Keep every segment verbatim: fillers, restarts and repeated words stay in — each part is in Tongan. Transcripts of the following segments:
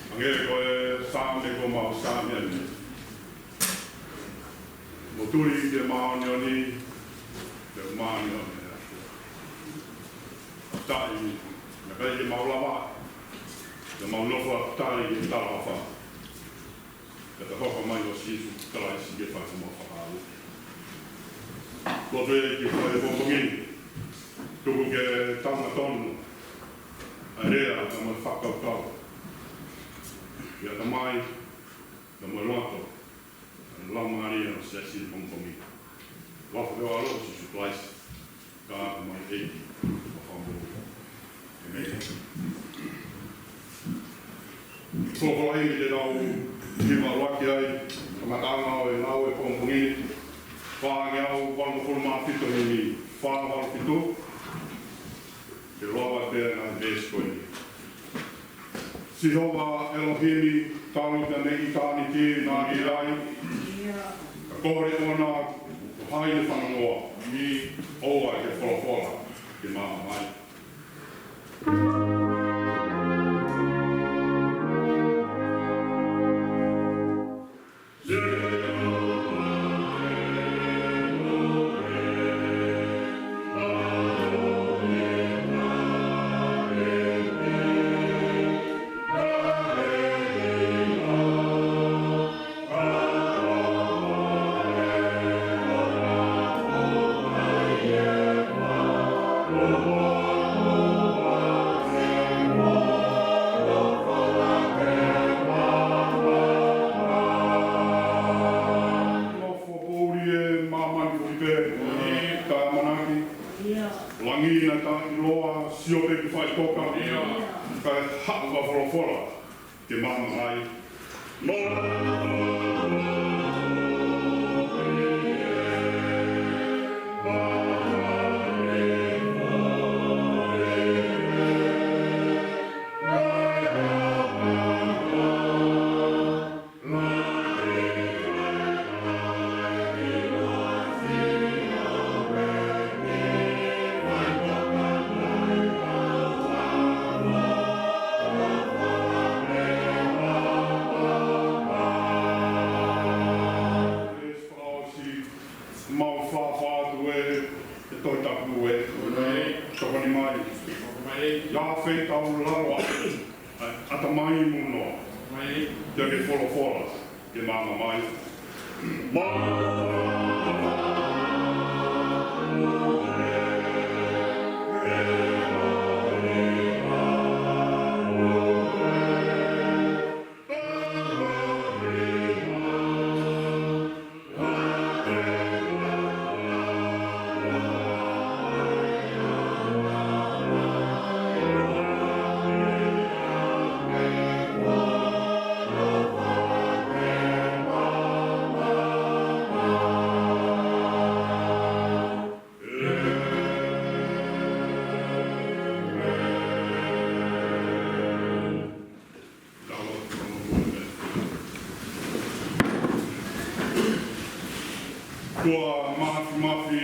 Hangē ko e Saame kuo mau Saame ʻanenai. Mou tuli ki he māʻoniʻoni, he māʻoniʻoni ʻa e ʻOtua. Fakafetaʻi, naʻe ʻikai ke mau lava, ke mau nofo ʻo tali ki he talaʻofa. Ke ta hoko mai ʻo Sīsū Kalaisi ke fai homau fakaʻauha. Lotu ē ki he pongipongi ni, tuku ke tau maʻu tonu ʻa e lea, ka mo e fakakaukau. ʻI he ʻatamai, ka mo e loto, ʻa e Laumālie ʻo e Siasi he pongipongi ni. Huafa pē ʻo e ʻAlo ko Sīsū Kalaisi, ka ko homau ʻEiki mo Fakamoʻui. ʻĒmeni. Ko e folofola ʻeni te tau hiva ʻaki ai, kamataʻanga ʻo e ngāue pongipongi ni, fāngeau valungofulu mā fitu, himi fā valu fitu, ke lava pē ʻa e veesi ko eni. Sihova ʻElohimi, talu pē mei ʻitāniti naʻa ke ʻi ai, ka ko hoʻo leʻo na, ko hai ʻe fanongoa, ʻoua ʻe folofola ke maama mai. Nofo poʻuli ʻe māmani foʻi pē, ka ʻamanaki. Langi naʻe taʻeʻiloa, sio pē ki faʻitoka. Kae haʻu ʻa e folofola ke maama mai. Mau fakaʻosi, mau fakaʻosi atu ē, ʻe Tohi Tapu ē. Tokoni mai. Tokoni mai. ʻIa fei tau lalo ʻa, ʻatamai mo noa. Mai. Ke ke folofola, ke maama mai. Maama mai. ʻOtua mafimafi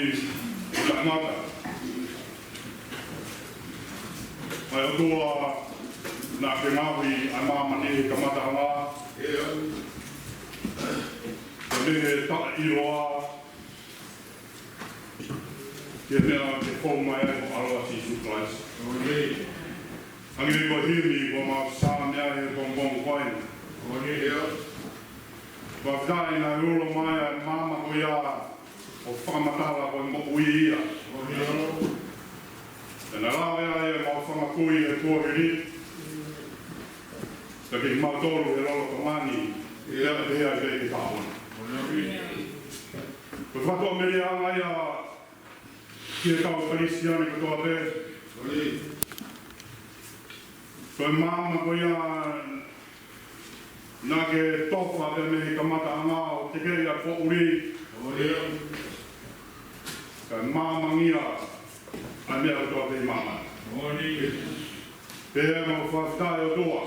ʻo e tangata. ʻA e ʻOtua naʻa ke ngaohi ʻa māmani he kamataʻanga. Pea mei he taʻeʻiloa, ki he meʻa ke fou mai ai ho ʻAlo ʻa Sīsū Kalaisi. ʻĒmeni. Hangē ko e himi kuo mau Saame ai he pongipongi ko eni. ʻĒmeni. Fakafetaʻi naʻe ulo mai ʻa e maama ko ia ʻo fakamatala ko e moʻui ia. kimautolu he lolotonga ni, ʻi he ʻaho ni pea pehē ai pē ki he ʻaho ni. Ko e fakatoʻa melie ange ia ki he kau Kalisitiane kotoa pē. Ko e maama ko ia naʻa ke tofa pē mei he kamataʻanga ʻo tekeʻi ʻa e poʻuli. Kae maamangia ʻa e meʻa kotoa pē ʻi māmani. Pea mau fakafetaʻi ʻOtua.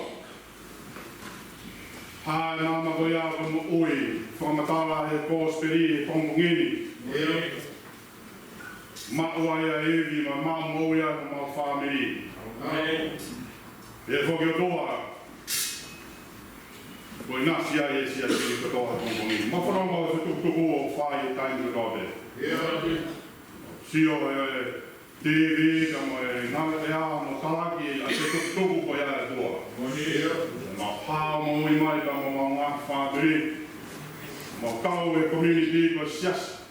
Hā e maama ko ia ʻoku moʻui, fakamatala he kosipeli he pongipongi ni. Maʻu ai ʻa e ivi, mo e maʻu moʻui ʻa homau fāmili. Pea foki ʻOtua, ko e ʻinasi ia ʻa e siasi kotoa he pongipongi ni. Mau fanongo ki he fetukutuku ʻoku fai he taimi kotoa pē. Sio he TV, ka mo e ngāue ʻa e ʻa mo talaki ʻa e fetukutuku ko ia ʻOtua. Mau hao moʻui mai ka mo mau ngaahi fāmili. Mau kau he community ko e siasi.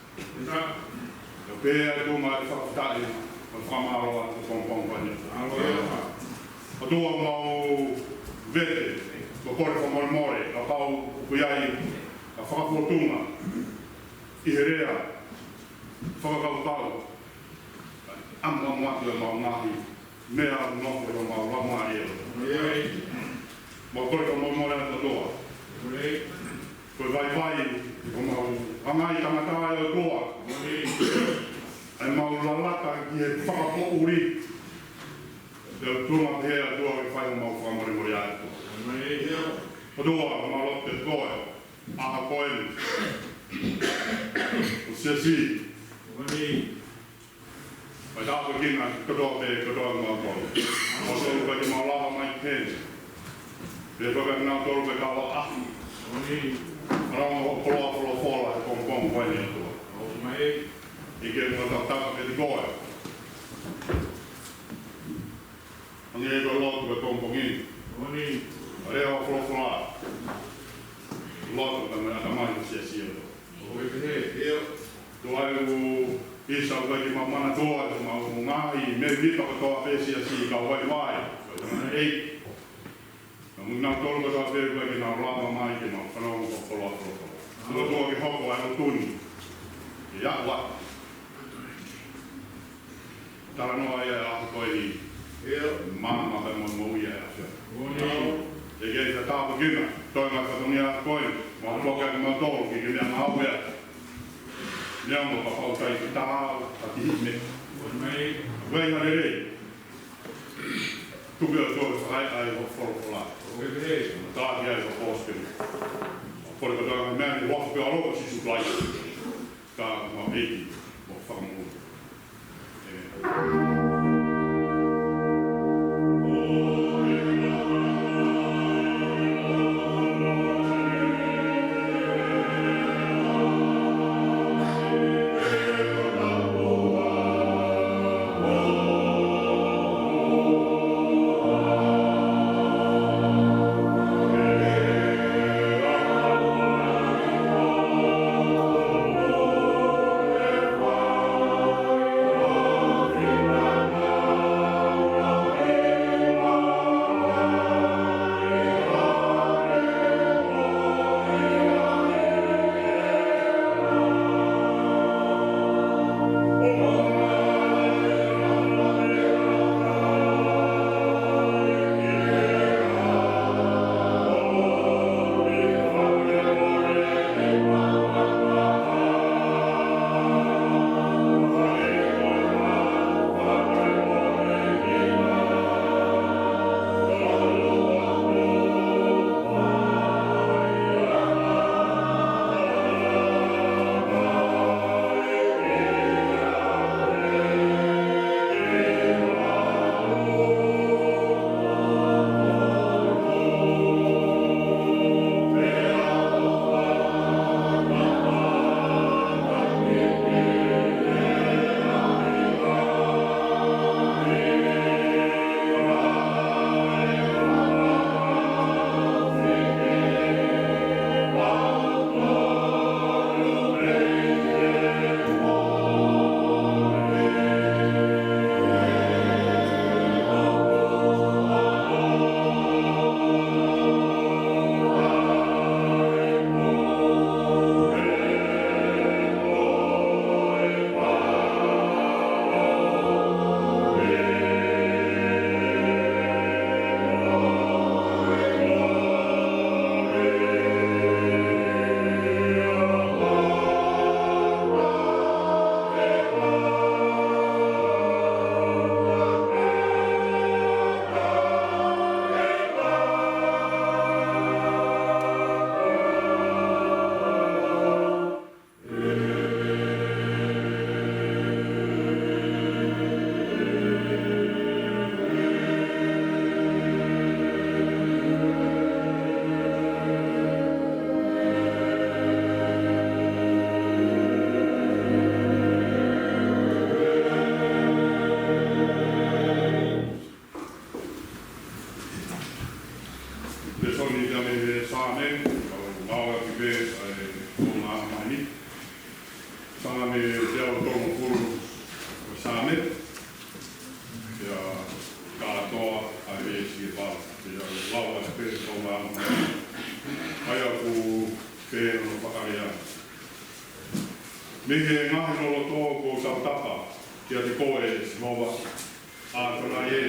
Pea ʻoku mau fakafetaʻi mo fakamālō atu he pongipongi ko eni. ʻOtua, mau vete, mau kole fakamolemole, kapau ʻoku ʻi ai ha fakafōtunga ʻi he lea, fakakaukau, ʻamuʻamu atu ʻemau ngaahi meʻa ʻoku nofo ʻi homau laumālie. Mau kole fakamolemole atu ʻOtua. Ko e vaivai ʻi homau anga ʻi tangata ʻOtua. ʻEmau lalata ki he fakapoʻuli. Pea ʻoku tuʻunga pē ʻOtua ke fai homau fakamolemole atu. ʻOtua, mau lotu kiate koe. ʻAho ko eni. ʻO siasi. Mai tāpuekina kotoa pē, kotoa mau kau. Mau solo pē ke mau lava mai ki heni. Pea ko e kau nautolu pē kau ʻaʻahi. Fanongo ki hoʻo koloa folofola he pongipongi ko eni ʻOtua. ʻEiki, mau tapa kiate koe. Hangē ko e lotu he pongipongi ni. Pea lea hoʻo folofola. Lotu ka mo e ʻatamai ʻo e siasi ʻOtua. ʻOku ʻikai ke pehē, ʻio. Tuai ʻoku ʻi ai ʻoku ʻikai ke mau manatua, ʻoku mau ngaahi mēmipa kotoa pē siasi ka vaivai. Ko e tama ʻEiki. Ka mui nau tolu kotoa pē ʻoku ʻikai ke nau lava mai ke mau fanongo ki hoʻo koloa folofola. ʻOtua ke hoko ai ʻo tuni. Ke aʻu atu. Talanoa ia ʻa e ʻaho ko eni. ʻIo. Maama pē mo moʻui ʻa e ʻAfiona. Moʻoni. ʻEiki, ke tāpuekina, toe mai fatongia ko eni. Mau tuku atu kimautolu ke ke meʻangāue atu. Neongo kapau ʻoku ʻikai ke tau, ka ki he meʻa. Moʻoni. Ko e ʻuhinga lelei. Tuku ʻOtua ke fai ai hoʻo folofola. Moʻoni. Tāki ai hoʻo kosipeli. Kole kotoa e meʻa ni he huafa pē ʻo ho ʻAlo ko Sīsū Kalaisi. Ka mau ʻEiki, mo Fakamoʻui. Kiate koe, ʻe Sihova, ʻAtonai ē.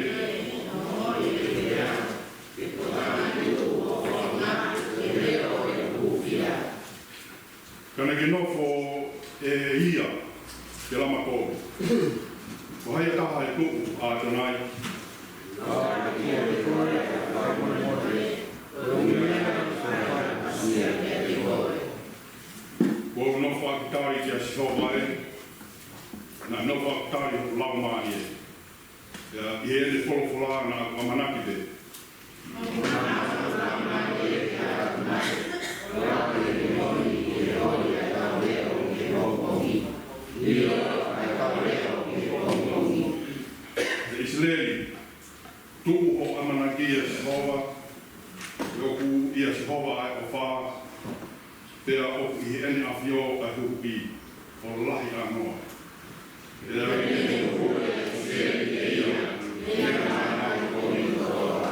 Ka naʻa ke nofo ʻe ia ke lama kovi. Ko hai ha taha ʻe tuʻu, ʻAtonai? Kuo u nofo ʻaki tali kia Sihova ē, naʻa nofo ʻaki tali hoku laumālie. Pea ʻi heʻene folofola naʻa ku ʻamanaki pē. ʻE ʻIsileli, tuku hoʻo ʻamanaki ʻia Sihova, he ʻoku ʻia Sihova ʻa e ʻofa, pea ʻoku ʻi heʻene ʻafio ʻa e huhuʻi ʻo lahi ʻānoa. Pea ʻe ʻi ai ʻa e huhuʻi ʻo ʻIsileli ʻe ia, ʻi heʻene ʻafio ʻi he ʻaho kotoa.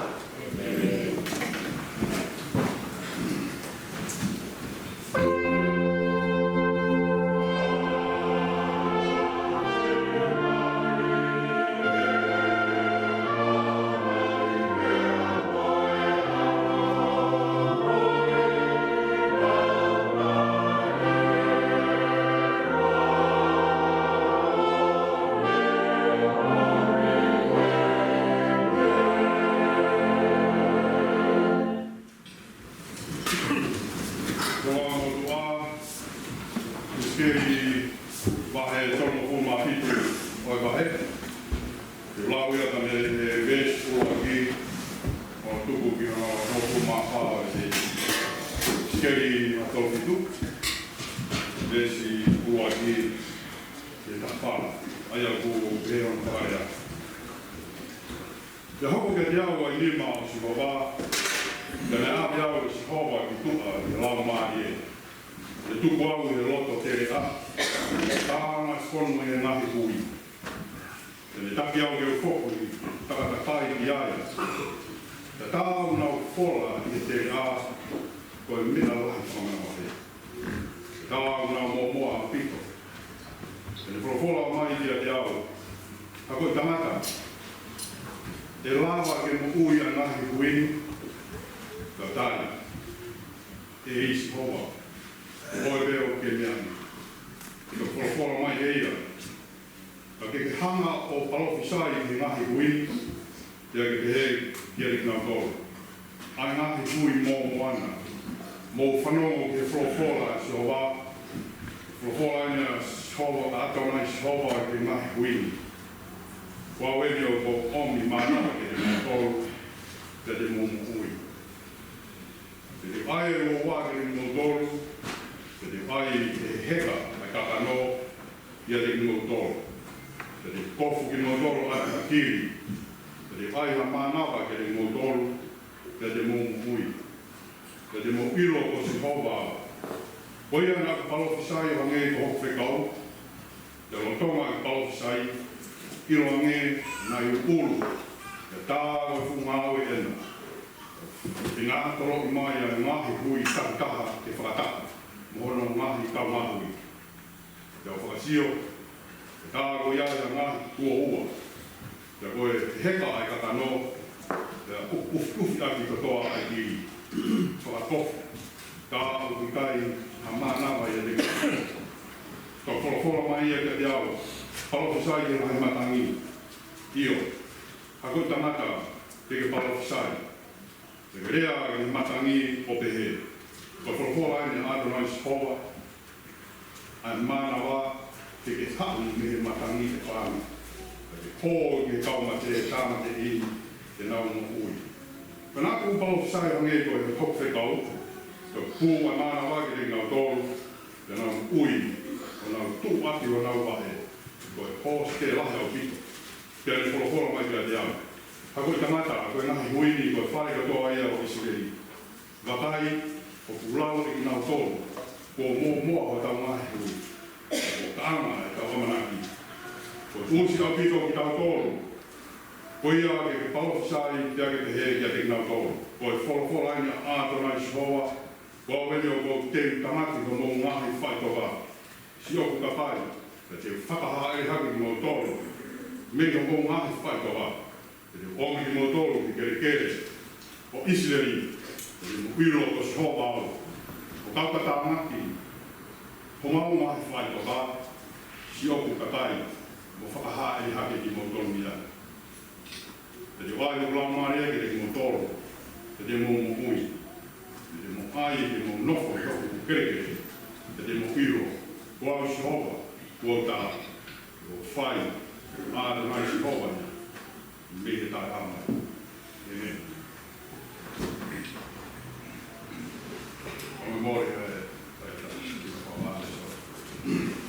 Ko e motuʻa, ʻIsikeli vahe tolungofulu mā fitu ʻo e vahe. Te u lau ia mei he veesi ʻuluaki ʻo tuku ki hono hongofulu mā fā ʻo e veesi. ʻIsikeli vahe tolungofulu mā fitu, veesi ʻuluaki ki he taha fā. ʻA ia ʻoku pehē hono fakalea. Pea hoko kiate au ʻa e nima ʻo Sihova, pea naʻe ʻave au ʻe Sihova ki tuʻa ʻi he laumālie. Pea tuku au ʻi he loto teleʻa, pea tānaki fonu ʻi he ngaahi hui. Pea ne taki au ke u foki ʻo takatakai ki ai, pea tā ʻenau fola ʻi he teleʻa, ko e meʻa lahi fakamanavahē. Pea tā ʻenau moʻumoʻua ʻaupito. Pea ne folofola mai kiate au, Ha ko e tangata, ʻe lava ke moʻui ʻa e ngaahi hui ni? Pea u tali, ʻEiki Sihova, ko koe pē ʻoku ke meʻa ni. Pea folofola mai ʻe ia, Ka ke hanga ʻo palōfisai ki he ngaahi hui ni, pea ke pehē kiate kinautolu, ʻA e ngaahi hui mōmoa na, mou fanongo ki he folofola ʻa Sihova. Folofola eni ʻa Sihova, ʻa ʻAtonai Sihova ki he ngaahi hui ni, Ko au eni ʻoku ou ʻomi mānava kiate kimoutolu, pea te mou moʻui. Te u ʻai ʻa e uouá kiate kimoutolu, pea te u ʻai ʻe he heka ʻa e kakano kiate kimoutolu. Pea te u kofu kimoutolu ʻaki ha kili, pea te u ʻai ha mānava kiate kimoutolu, pea te mou moʻui. Pea te mou ʻilo ko Sihova au. Ko ia naʻá ku palōfisai ʻo hangē ko hoku fekau, pea lolotonga ʻeku palōfisai, ʻiloange naʻe ʻuʻulu, pea tā ko e fuʻu ngāue ʻena. Pea ngātoloʻi mai ʻa e ngaahi hui takitaha ke fakatapu mo hono ngaahi kaungāhui. Pea u fakasio, pea tā ko ia ʻa e ngaahi kuo ua. Pea ko e heka ʻa e kakano, pea ʻu-, ʻufiʻufi ʻaki kotoa ʻa e kili, fakakofu, ka ʻoku ʻikai ha mānava ʻiate kinautolu. Pea folofola mai ia kiate au, Palōfisai ki he ngaahi matangi. ʻIo, ha ko e tangata te ke palōfisai, pea ke lea ki he matangi ʻo pehē, Ko e folofola eni ʻa ʻAtonai Sihova, ʻA e mānava te ke haʻu mei he matangi ʻe fānau, pea te ke hō ki he kau mate tāmateʻi te nau moʻui. Pea naʻá ku palōfisai ʻo hangē ko hoku fekau, pea u pū ʻa e mānava kiate kinautolu, pea nau moʻui, ʻo nau tuʻu ʻaki honau vaʻe, ko e hoosi lahi ʻaupito. Pea ne folofola mai kiate au, Ha ko e tangata, ko e ngaahi hui ni ko e fale kotoa ia ʻo ʻIsileli. Vakai, ʻoku lau ʻe kinautolu, Kuo mōmoa hotau ngaahi hui, kuo taʻanga ʻetau ʻamanaki, kuo tuʻusi ʻaupito kitautolu. Ko ia ke ke palōfisai pea ke pehē kiate kinautolu, Ko e folofola eni ʻa ʻAtonai Sihova, Ko au eni ʻoku ou teutamaki homou ngaahi faʻitoka, siʻoku kakai, Pea te u fakahāʻele hake kimoutolu mei hoʻomou ngaahi faʻitoka. Pea te u ʻomi kimoutolu ki he kelekele ʻo ʻIsileli. Pea te mou ʻilo ko Sihova au, ʻo kau ka tānaki homau ngaahi faʻitoka, siʻoku kakai, mo fakahāʻele hake kimoutolu ia. Pea te u ʻai hoku Laumālie kiate kimoutolu, pea te mou moʻui. Pea te mou ʻai ke mou nofo ʻi hoku kelekele, pea te mou ʻilo ko au Sihova kuo u tala, ʻo fai ʻa ʻAtonai Sihova ia mei he taʻehāmai. ʻĒmeni. ʻOmai mole, ē, ē, ē, ē, ē, ē, ē, ē, ē, ē,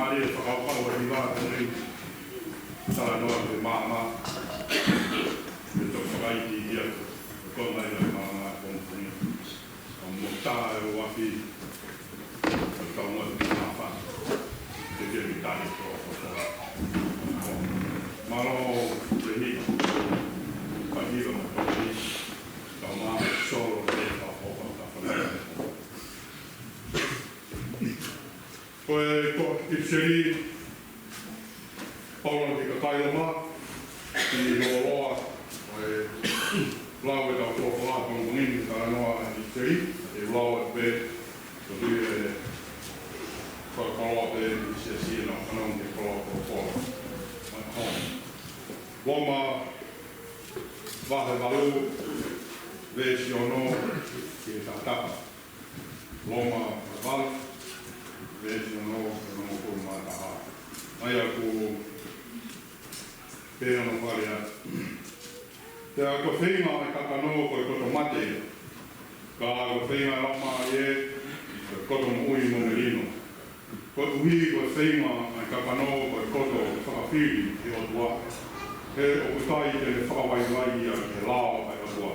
Mālie e fakakaukau ʻa e hiva ko eni. Talanoa ki he maama. Ko e toki fakaʻikiʻi ia. Ko e konga ia ʻo e maama ko eni. Ka mou tā e ʻuluaki. Ka mou tā e māfana. Ke ke mi tali ko, ko, ko. Mālō, Leni. Ka hiva mo ko eni. Ka mou solo le fa ko, ko, ka fana. Ko e, ko e ʻIpiseli ʻa Paula ki he kakai Loma, ʻi he lōloa, ko e lau ʻetau folofola pongipongi ni, talanoa ʻa e ʻIpiseli, ʻe lau atu pē, ko e fakakoloa pē ʻi he siasi ʻena ʻo fanongo ki he koloa folofola. Loma, vahe valu, veesi ono ki he taha taha. Loma valu, veesi ono ki he onongofulu mā taha. ʻA ia ʻoku pehē hono fakalea. Pea ko e feinga ʻa e kakano ko e koto mate, ka ko e feinga ʻa e Laumālie ko e koto moʻui mo melino. Koeʻuhi ko e feinga ʻa e kakano ko e koto fakafili ʻe he ʻOtua, he ʻoku ʻikai te ne fakavaivai ia ki he lao ʻa e ʻOtua.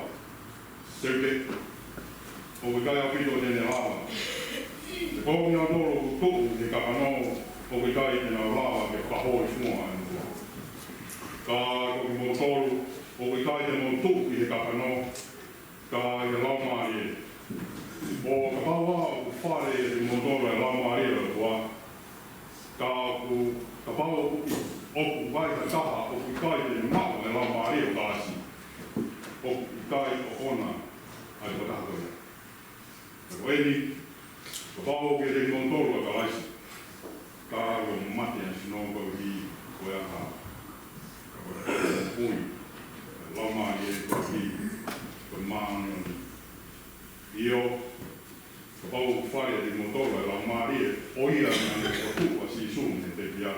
Seuke, ʻoku ʻikai ʻaupito te ne lava. He ko kinautolu ʻoku tuʻu ʻi he kakano, ʻoku ʻikai te nau lava ke fakahōifua ʻa e ʻOtua. Ka ko kimoutolu, ʻoku ʻikai te mou tuʻu ʻi he kakano, ka ʻi he Laumālie. ʻO kapau ʻoku fale ʻiate kimoutolu ʻa e Laumālie ʻo e ʻOtua, ka ʻoku, kapau ʻoku, ʻoku ʻi ai ha taha ʻoku ʻikai te ne maʻu ʻa e Laumālie ʻo Kalaisi, ʻoku ʻikai ʻoʻona ʻa e tokotaha ko ia. Ka ko eni, kapau ʻoku ʻiate kimoutolu ʻa Kalaisi, ka kuo mate ʻa e sino koeʻuhi ko e ʻaho. Ka ko e moʻui ʻa e Laumālie koeʻuhi ko e māʻoniʻoni. ʻIo, kapau ʻoku fale ʻiate kimoutolu ʻa e Laumālie, ʻo ia naʻa ne fokotuʻu ʻa Sīsū mei he pekia.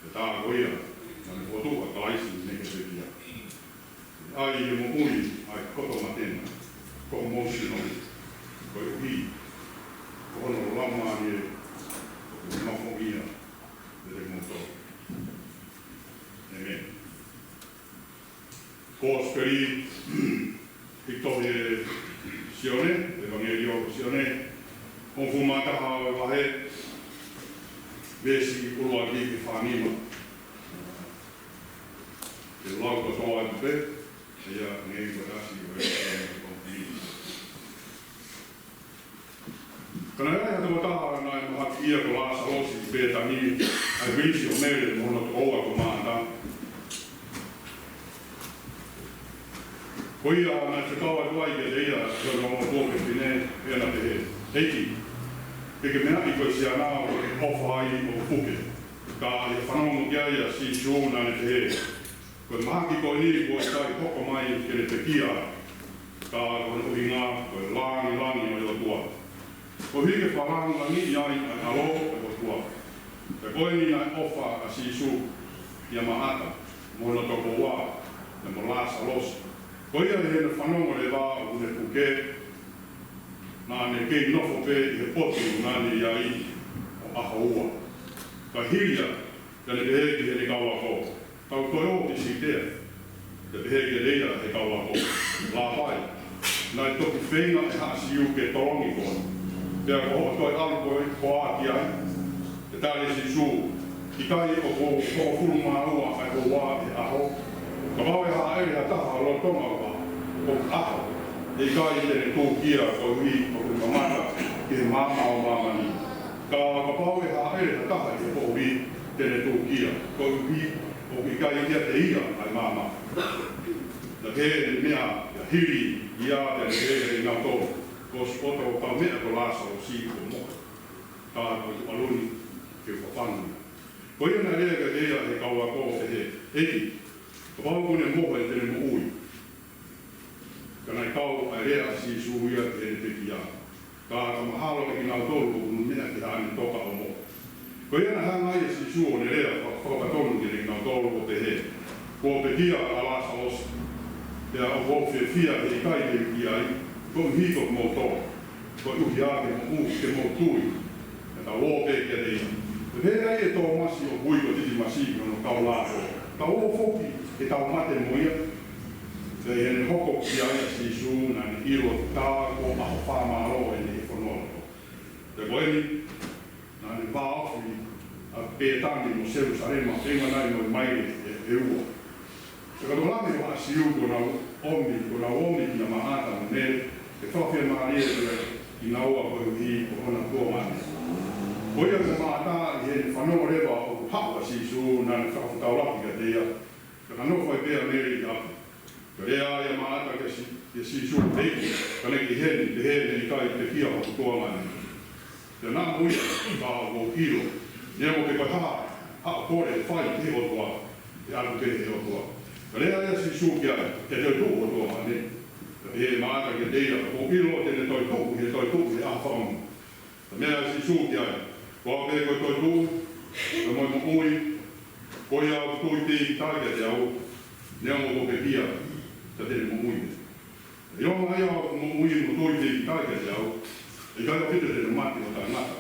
Pea tā ko ia naʻa ne fokotuʻu ʻa Kalaisi mei he pekia. ʻA ia ʻe moʻui ʻa e koto mate na, ko homou sino, koeʻuhi ko hono Laumālie ʻoku nofoʻia ʻiate kimoutolu. ʻĒmeni. Kosipeli, ʻi he tohi ʻa Sione, ʻEvangeliō ʻa Sione, hongofulu mā taha ʻo e vahe, veesi ʻuluaki ki he fānima. Ke lau kotoa atu pē, ʻa ia ʻoku ʻasi ʻi he Sione ko eni. Ka naʻe ʻi ai ha tokotaha naʻe mahaki ia ko Lāsalosi ʻi Pētani, ʻa e vilisi ʻo Mele mo hono tokoua ko Māta. Ko ia naʻe fekau atu ai kiate ia ʻe hono ongo tuofefine, pea na pehē, ʻEiki, ke ke meaʻi ko e siana ʻoku ke ʻofa ai ʻoku puke. Ka ʻi he fanongo ki ai ʻa Sīsū naʻa ne pehē, Ko e mahaki ko eni kuo ʻikai hoko mai ke ne pekia, ka ko hono ʻuhinga ko e lāngilangi ʻo e ʻOtua. Koeʻuhi ke fakalāngilangiʻi ai ʻa e ʻAlo ʻo e ʻOtua. Pea ko eni naʻe ʻofa ʻa Sīsū kia Māta, mo hono tokoua, pea mo Lāsalosi. Ko ia ʻi heʻene fanongo leva ʻoku ne puke, naʻa ne kei nofo pē ʻi he potu naʻa ne ʻi ai ʻo ʻaho ua. Ka hili ia, naʻa ne pehē ki heʻene kau ako, Tau toe ō ki Siutea. Pea pehē kiate ia ʻe he kau ako, Lāpai, naʻe toki feinga ʻe he haʻa Siu ke tolongi koe. Pea ko hoʻo toe ʻalu koe koā ki ai? Pea tali ʻe Sīsū, ʻIkai ʻoku hongofulu mā ua ʻa e houa ʻi he ʻaho? Kapau ʻe hāʻele ha taha lolotonga ʻo e ʻaho, ʻe ʻikai te ne tūkia koeʻuhi ʻoku ne mamata ki he maama ʻo māmani. Ka kapau ʻe hāʻele ha taha ʻi he poʻuli, te ne tūkia, koeʻuhi ʻoku ʻikai ʻiate ia ʻa e maama. Naʻe pehē ʻene meʻa ia hili ia, pea ne pehē kiate kinautolu, Kuo ʻosi poto ʻa e kau meʻa ko Lāsalosi kuo mohe, ka ko e tuʻa luni ke u fafangu ia. Ko ia naʻe lea kiate ia ʻe he kau ako ʻo pehē, ʻEiki, kapau kuo ne mohe te ne moʻui. Ka naʻe kau ʻa e lea ʻa Sīsū ia ki heʻene pekia. Ka ka mahalo ʻe kinautolu ʻoku ne meʻa ki haʻane toka ʻo mohe. Ko ia naʻe hanga ai ʻe Sīsū ʻo ne lea faka-, fakapatonu kiate kinautolu ʻo pehē, Kuo pekia ʻa Lāsalosi. Pea ʻoku ou fiefia he ʻikai te u ʻi ai, koeʻuhi ko kimoutolu. Koeʻuhi ke mou, ke mou tui. Pea tau ō pē kiate ia. Pea pehē ʻe Tōmasi ʻoku ui ko Titimasi ki hono kau lātō. Tau ō foki ke tau mate mo ia. Pea ʻi heʻene hoko ki ai ʻa Sīsū naʻa ne ʻilo tā ko ʻaho fā mālō ʻene ʻi he fonualoto. Pea ko eni, naʻa ne vāofi ʻa Pētani mo Selūsalema, ʻe nganai mo e maile ʻe, ʻe ua. Pea ko e tokolahi ʻo e haʻa Siu kuo nau ōmi, kuo nau ōmi kia Maʻata mo Mele, ke fakafiemālie kiate kinaua koeʻuhi ko hona tuongaʻane. Ko ia ko Maʻata ʻi heʻene fanongo leva ʻoku haʻu ʻa Sīsū, naʻa ne fakafetaulaki kiate ia, pea ka nofo ai pē ʻa Mele ʻi ʻapi. Pea lea ai ʻa Maʻata kia Sī-, kia Sīsū, ʻEiki, ka ne ʻi heni, pehē ne ʻikai pekia hoku tuongaʻane. Pea naʻa mo ia, ka ʻoku ou ʻilo, neongo pe ko e hā haʻo kole ʻe fai ki he ʻOtua, ʻe ʻatu pē ʻe he ʻOtua. Pea lea ai ʻa Sīsū ki ai, Te ne toetuʻu ho tuongaʻane? Pea pehē ʻe Maʻata kiate ia, ʻOku ou ʻilo te ne toetuʻu ʻi he toetuʻu ʻi he ʻaho fakamonū. Pea meʻa ʻa Sīsū ki ai, Ko au pē ko e toetuʻu, pea mo e moʻui, ko ia ʻoku tui pīkitai kiate au, neongo kuo pekia, ka te ne moʻui pē. ʻIlonga ia ʻoku moʻui mo tui pīkitai kiate au, ʻe ʻikai ʻaupito te ne mate ʻo taʻengata.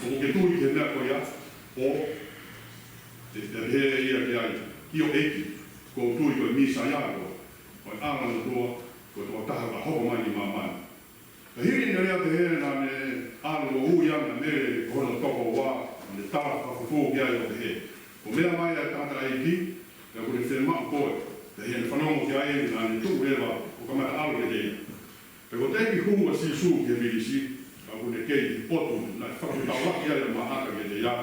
ʻOku ke tui ki he meʻa ko ia? Pea pehē ʻe ia ki ai, ʻIo ʻEiki, ʻoku ou tui ko e Mīsaia koe, ko e ʻAlo ʻo e ʻOtua, ko e tokotaha ʻoku hoko mai ki māmani. Pea hili ʻene lea pehē naʻa ne ʻalu ʻo ui ange ʻa Mele ko hono tokoua, ʻo ne tala fakafufū ki ai ʻo pehē, Kuo meʻa mai ʻa e tangataʻeiki, pea ʻoku ne fiemaʻu koe. Pea ʻi heʻene fanongo ki ai, naʻa ne tuʻu leva ʻo kamata ʻalu kiate ia. Pea kuo teʻeki hū ʻa Sīsū ki he vilisi, ka ʻoku ne kei ʻi he potu naʻe fakafetaulaki ai ʻa Maʻata kiate ia.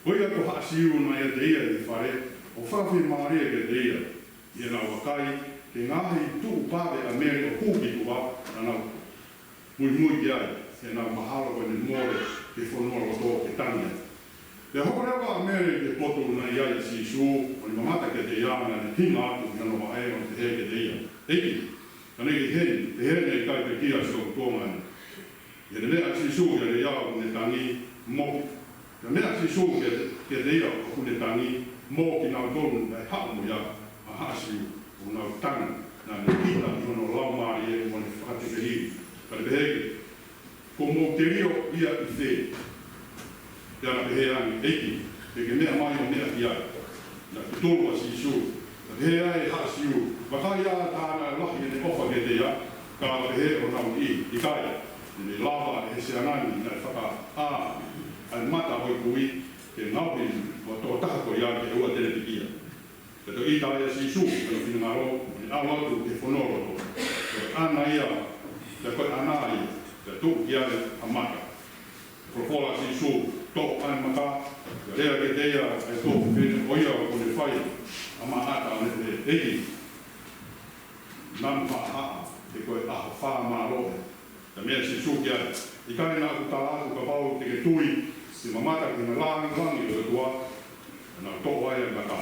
Ko ia ko e haʻa Siu naʻe ʻiate ia ʻi he fale, ʻo fakafiemālie kiate ia ʻi heʻenau vakai ki he ngaahi tuʻu pale ʻa Mele ʻo hū ki tuʻa, naʻa nau muimui ki ai, he naʻa nau mahalo ko ʻene mole ki he fonualoto ke tangi ai. Pea hoko leva ʻa Mele ki he potu naʻe ʻi ai ʻa Sīsū, ʻo ne mamata kiate ia, naʻa ne hinga atu ʻi hono vaʻe, ʻo ne pehē kiate ia, ʻEiki, ka ne ʻi heni, pehē ne ʻikai pekia siʻoku tuongaʻane. Pea meʻa ʻa Sīsū kiate ia, ʻOku ne tangi, mo, pea meʻa ʻa Sīsū kiate, kiate ia, ʻOku ne tangi, mo kinautolu naʻe haʻu mo ia, ʻa e haʻa Siu, ʻoku nau tangi, naʻa ne ʻita ʻi hono laumālie mo ne fakatekehili. Pea ne pehē ki ai, Kuo mou telio ia ʻi fē? Pea na pehē ange, ʻEiki, ke ke meʻa mai ʻo meʻa ki ai. Naʻe totonu ʻa Sīsū. Pea pehē ʻe he haʻa Siu, Vakai ā, tā naʻe lahi ʻene ʻofa kiate ia, ka pehē ʻe honau niʻihi, ʻIkai, ʻe lava ʻe he siana ni naʻe fakaʻā ʻa e mata ʻo e kui ke ngaohi ʻa e tokotaha ko ia ke ʻoua te ne pekia. Pea toe ʻita ai ʻa Sīsū ʻi hono finangalo, ʻo ne ʻalu atu ki he fonualoto. Pea ko e ʻana ia, pea ko e ʻana ia, pea tuʻu ki ai ʻa e mata. Pea folofola ʻa Sīsū, Toʻo ʻa e maka, pea lea kiate ia ʻa e tuofefine, ko ia ʻoku ne fai ʻa Maʻata, ʻo ne pehē, ʻEiki, nanu haʻahaʻa, he ko e ʻaho fā mālō ē. Pea meʻa ʻa Sīsū ki ai, ʻIkai naʻa ku tala atu kapau te ke tui, te ke mamata ki he langilangi ʻo e ʻOtua? Pea nau toʻo ai ʻa e maka.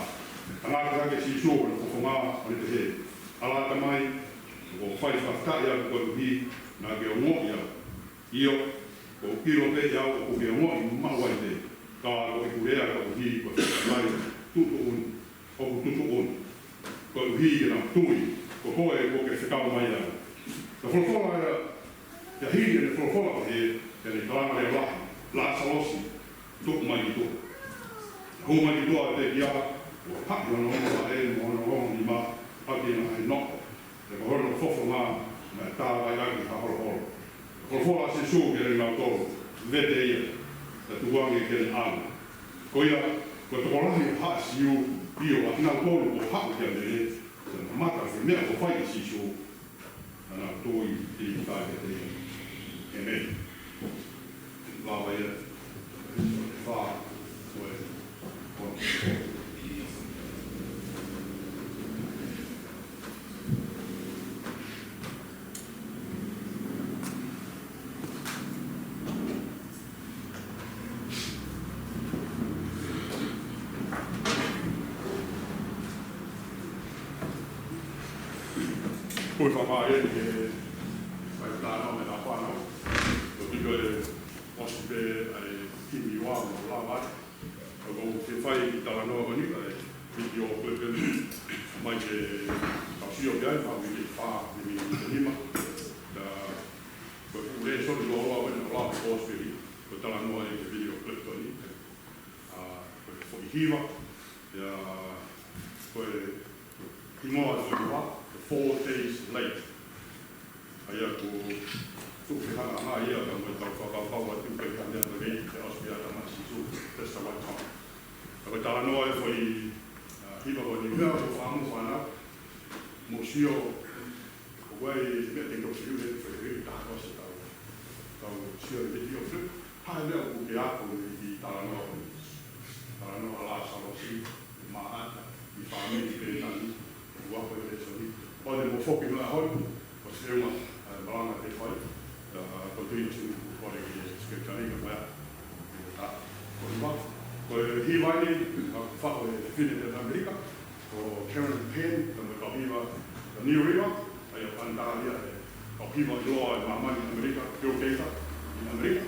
Pea tangata hake ʻa Sīsū ʻo ne fofonga, ʻo ne pehē, ʻAlā Tamai, ʻoku ou fai fakafetaʻi atu koeʻuhi naʻa ke ongoʻi au. ʻIo, ʻoku ou ʻilo pē ʻe au ʻoku ke ongoʻi maʻu ai pē, ka ko ʻeku lea koeʻuhi ko e fakafetaʻi tuʻutuʻuni ʻoku tuʻutuʻuni, koeʻuhi ke nau tui ko koe kuo ke fekau mai au. Pea folofola ia, pea hili ʻene folofola pehē, pea ne kalanga lea lahi, Lāsalosi, tuʻu mai ki tuʻa. Pea hū mai ki tuʻa ʻa e pekia, ʻo haʻi hono ongo vaʻe mo hono ongo nima ʻaki ʻene ngaahi noʻo, pea ko hono fofonga naʻe tāvai ʻaki ha holoholo. Pea folofola ʻa Sīsū kiate kinautolu, Vete ia, pea tukuange ke ne ʻalu. Ko ia, ko e tokolahi ʻo e haʻa Siu, ʻio, ʻa kinautolu kuo haʻu kia Mele, ʻo ne mamata ki he meʻa kuo fai ʻe Sīsū, naʻa nau tui pīkitai kiate ia. ʻĒmeni. Lava ia, ʻEfesō fā, ko e, ko e, Ko e fakamālō eni ki he fai talanoa mo e fānau. Ko e tiko e ʻosi pē ʻa e kimi ua mo lava. Ka ʻoku ou fie fai e kiʻi talanoa ko eni, ʻa e video clip eni, mai ke tau sio ki ai, fā miniti, fā miniti nima. Ka ko e fuʻu lēsoni lōloa ko eni, ʻo lava post pē, ko e talanoa ʻi he video clip ko eni. ʻA, Hiva, ia, ko e hingoa ʻo e foʻi hiva, the four days late. ʻA ia ʻoku tuʻu ke hanga ai ia ka mo e tau fakakaukau atu pē ki ha meʻa ko eni, ke ʻosi pē ʻa e tama Sīsū, that's the right time. Ka ko e talanoa ʻo e foʻi, ʻa, hiva ko eni, meʻa ʻoku fakamu fānau, mo sio, ʻoku ʻi ai e meʻa te u toki fiu he, he, he, taha ko ē ʻosi tau, tau sio he video clip. Hā e meʻa ʻoku ke ako mei he talanoa ko eni? Talanoa ʻa Lāsalosi, Māʻata, ʻi he fāmili Pētani, ʻoku ako e lēsoni. ʻO ne mo foki mai hoi, ʻosi ʻeua, ʻa e malanga te fai, ʻa, ko e tui atu, ko e scripture ka mea. ʻA, ko e hiva, ko e hiva ni, ʻa, faʻu ʻe he fefine ʻi ʻAmelika, ko Karen Penn, ka mo e kau hiva, ko New River, ʻa ia ʻoku ʻangatahia ʻe he kau hiva ʻiloa ʻi māmani ʻAmelika, Bill Gaither, ʻi ʻAmelika,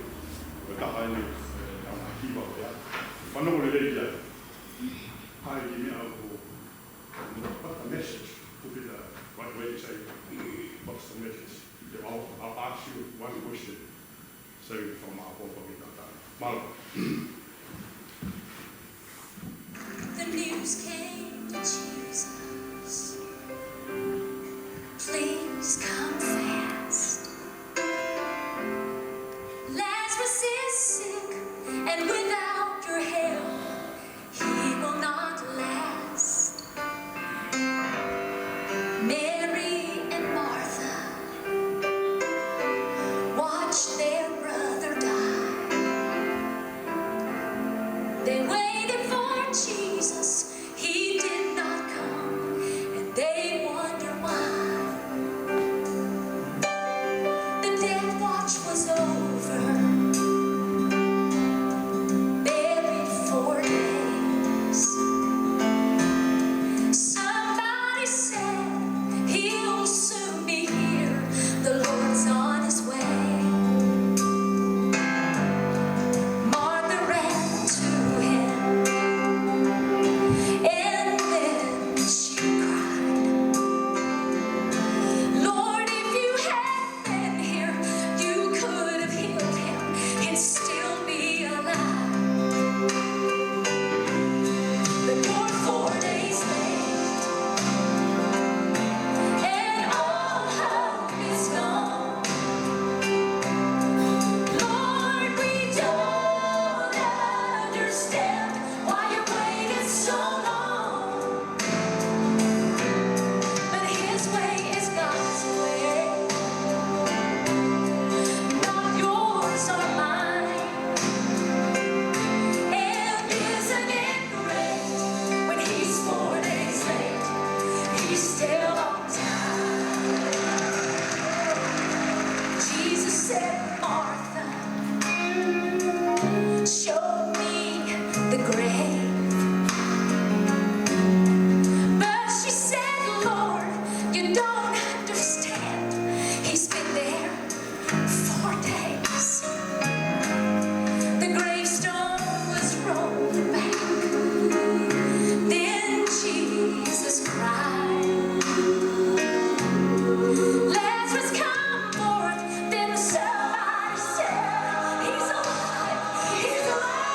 ko e taha eni, ʻe, ʻa e hiva ko ia. Fanongo lelei ki ai. Hai ki meʻa ko, what the message? Could be the right way to say, what's the message? I'll, I'll ask you one question. Save it from our book, okay, that time. Malo. The news came to Jesus. Please come fast. Lazarus is sick, and without your help, he will not last. Mary and Martha watched their brother die. They waited for Jesus, he did not come, and they wonder why. The death watch was over, buried four days. Somebody said, "He'll soon be here. The Lord's on his way." Martha ran to him, and then she cried, "Lord, if you had been here, you could have healed him. He'd still be alive." But you're four days late, and all hope is gone. Lord, we don't understand why you waited so long. But his way is God's way, not yours or mine. And isn't it great when he's four days late, he's still on time? Jesus said, "Martha, show me the grave." But she said, "Lord, you don't understand. He's been there four days." The gravestone was rolled back. Then Jesus cried, "Lazarus, come forth." Then somebody said, "He's alive. He's alive."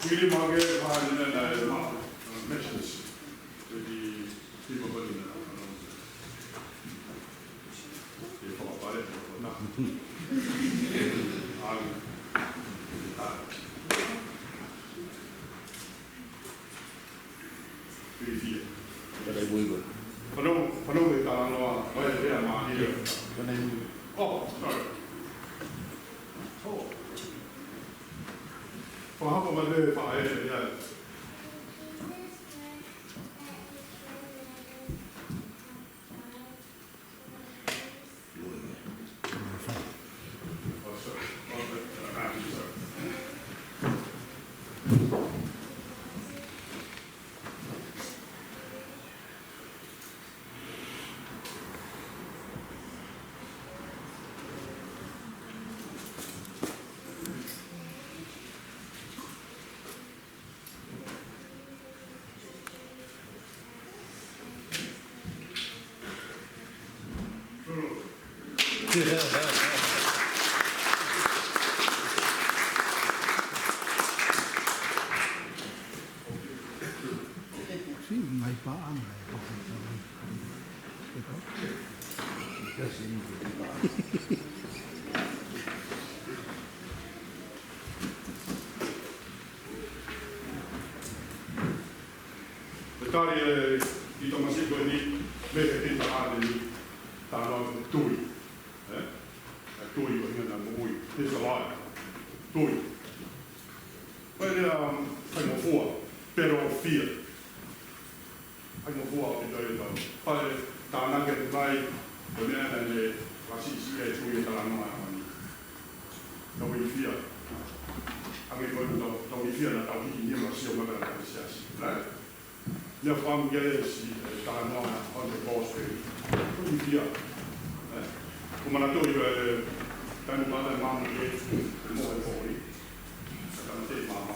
Wili make, ʻa e nena e ma, messages. Peki, tima pali na, ano. E whakapale, na. Ang. Fiefia. Ka te mui ko. Fanongo, fanongo e talanoa, ʻo e lea mālie. Ka te mui. Oh, sorry. Oh. Fakahoko mai pē faʻē, ia. Tali e, ʻi Tōmasi ko eni, mei he Pita Hāteni, talanoa ki he tui. Ē? E tui ko e ʻuhinga naʻa mo ui. He's alive. Tui. Ko e lea, um, faingofua, pero fia. Faingofua ʻaupito ia tau. Pea tānaki atu mai, ko e meʻa naʻe, naʻe ʻasi ʻi he tui e talanoa ʻa e ʻaho ni. Tau ilifia. Hangē ko e tau, tau ilifia naʻa tau hiki nima sio mata naʻa tau siasi. Right? Meʻa fakaʻamu ia e si, e talanoa on the gospel. Tau ilifia. Eh? Ko e manatu ʻi he, taimi naʻe ʻi ai e maama ke, mo e pōʻuli. Ka tama te maama.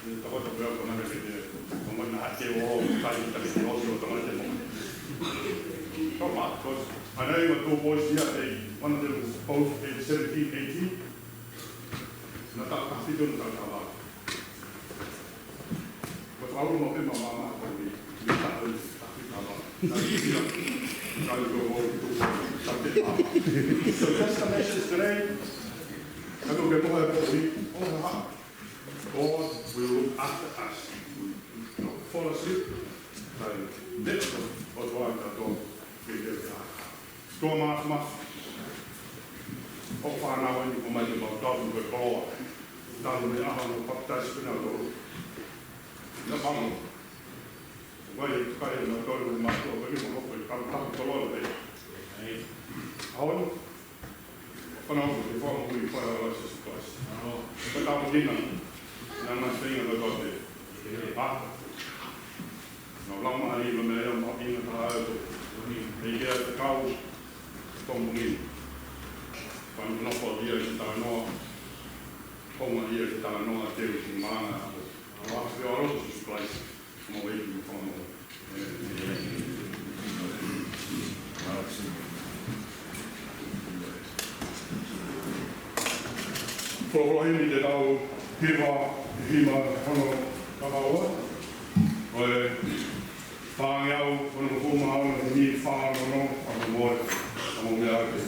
Ni tau tau meʻa ko nana ke te, ko mana ha te o, kai ta ke te o, o tama te mo. Tau ma, because I know you were two boys here, they, one of them was both aged seventeen, eighteen. Naʻa tau ka fito, naʻa tau ka vale. Ko e tau mo ke mama ma ko ni, ni ka oi, ka fito ma. Na ki ia, ka i ko mo ki tu, ka te ma. So that's the message today. Ka ko ke mo e ko ni, o ha. God will look after us. Fall asleep. Kai, next one, o tua ka to, ke ke ka. Tō māfimafi. ʻO fānau eni ko mai ke mau tau ke koloa. Talu mei he ʻaho naʻe papitaiso pē nautolu. Naʻe pano. Vai e tukai nautolu mo mātou ko eni mo hopo e kau tapu koloa pē. ʻAho ni, fānau ko e fānau ʻi he fānau ʻa Sīsū Kalaisi. Ka tau kina, naʻa mā seinga nautolu pē. ʻA. Naʻa lau mai ʻi he meʻa ia mo ʻi he taha atu. ʻEiki ʻa e kau, tō mui. Fānau ko ia ki talanoa. Ko ia ki talanoa te u ki malanga ako. Ko e ʻAfiona ʻo Sīsū Kalaisi. Mo e ki mo fānau. Folofola himi te tau hiva, hima hono kakaua. ʻO e fāngeau hono kuma hono himi fānono, hono moe, hono mea ake,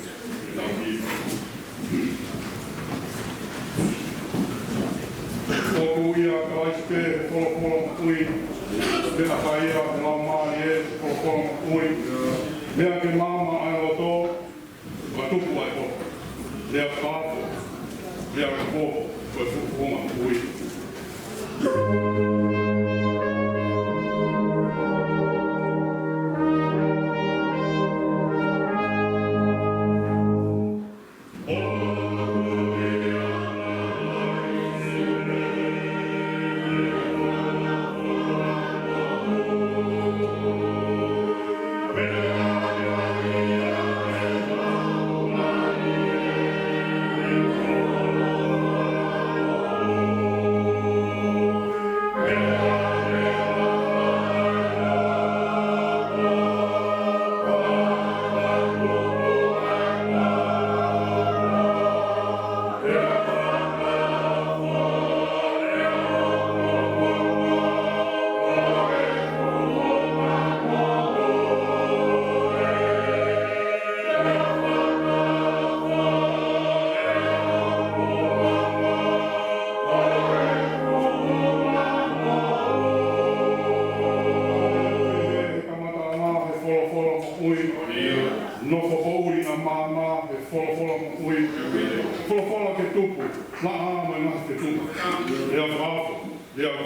te tau hiva. ʻOku ʻia Kalaisi pē folofola moʻui, pea ʻa ia ʻoku lau mai e folofola moʻui, meʻa ke maama ai loto, ʻo tupu ai poto. Lea fakaofo, lea fakaofo, ko e fuʻu fofonga moʻui.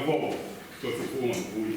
Ko e fuʻu fofonga moʻui.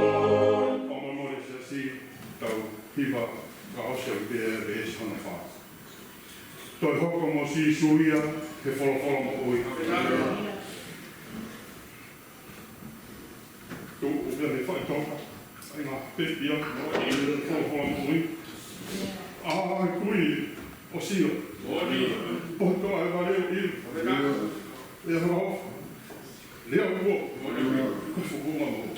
Fakamolemole siasi, tau hiva fakaʻosi ʻaki pē ʻa e veesi hono fā. Toe hoko mo Sīsū ia he folofola moʻui. Tuʻu pē he faʻitoka, ʻai ngā pepi ʻa e folofola moʻui. ʻA e kui ʻo Sio. Poto ʻa e vale ʻo ʻIlo. ʻE halaofa. Lea ʻo e ʻOtua. Ko e fuʻu fofonga moʻui.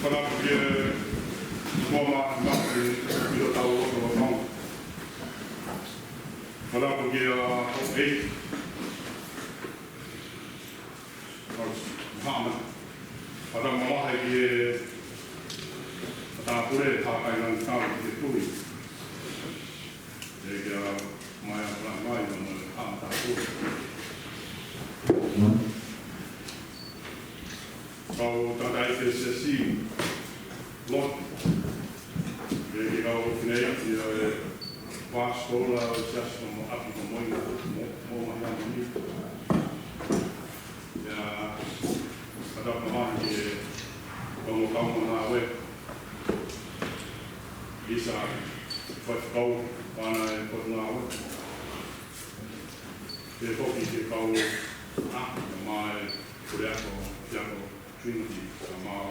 Fakaʻapaʻapa ki he ʻOtua Māfimafi ʻi hotau lotolotonga. Fakaʻapaʻapa ki he ʻEiki. Māfimafi. Fakaʻapaʻapa ki he Tangata Pule, Haʻa Kainangatau ki he Tuʻi. ʻEiki ʻa Maia Palaimai, ʻa Maia Palaimai. Kau tangataʻeiki Siasi, lotu. ʻEiki kau fineʻeiki ʻa e Pasitolo ʻo e Siasi mo ʻApi mo Moʻunga, mo, mo Mahiamoni. ʻIa, fakaʻapaʻapa ki he kau mo kau mo na we. Lisa, faifekau, pana e kau na we. Ke foki ke kau, a, mai, Puleako, Fiako, Trinity, ka mau,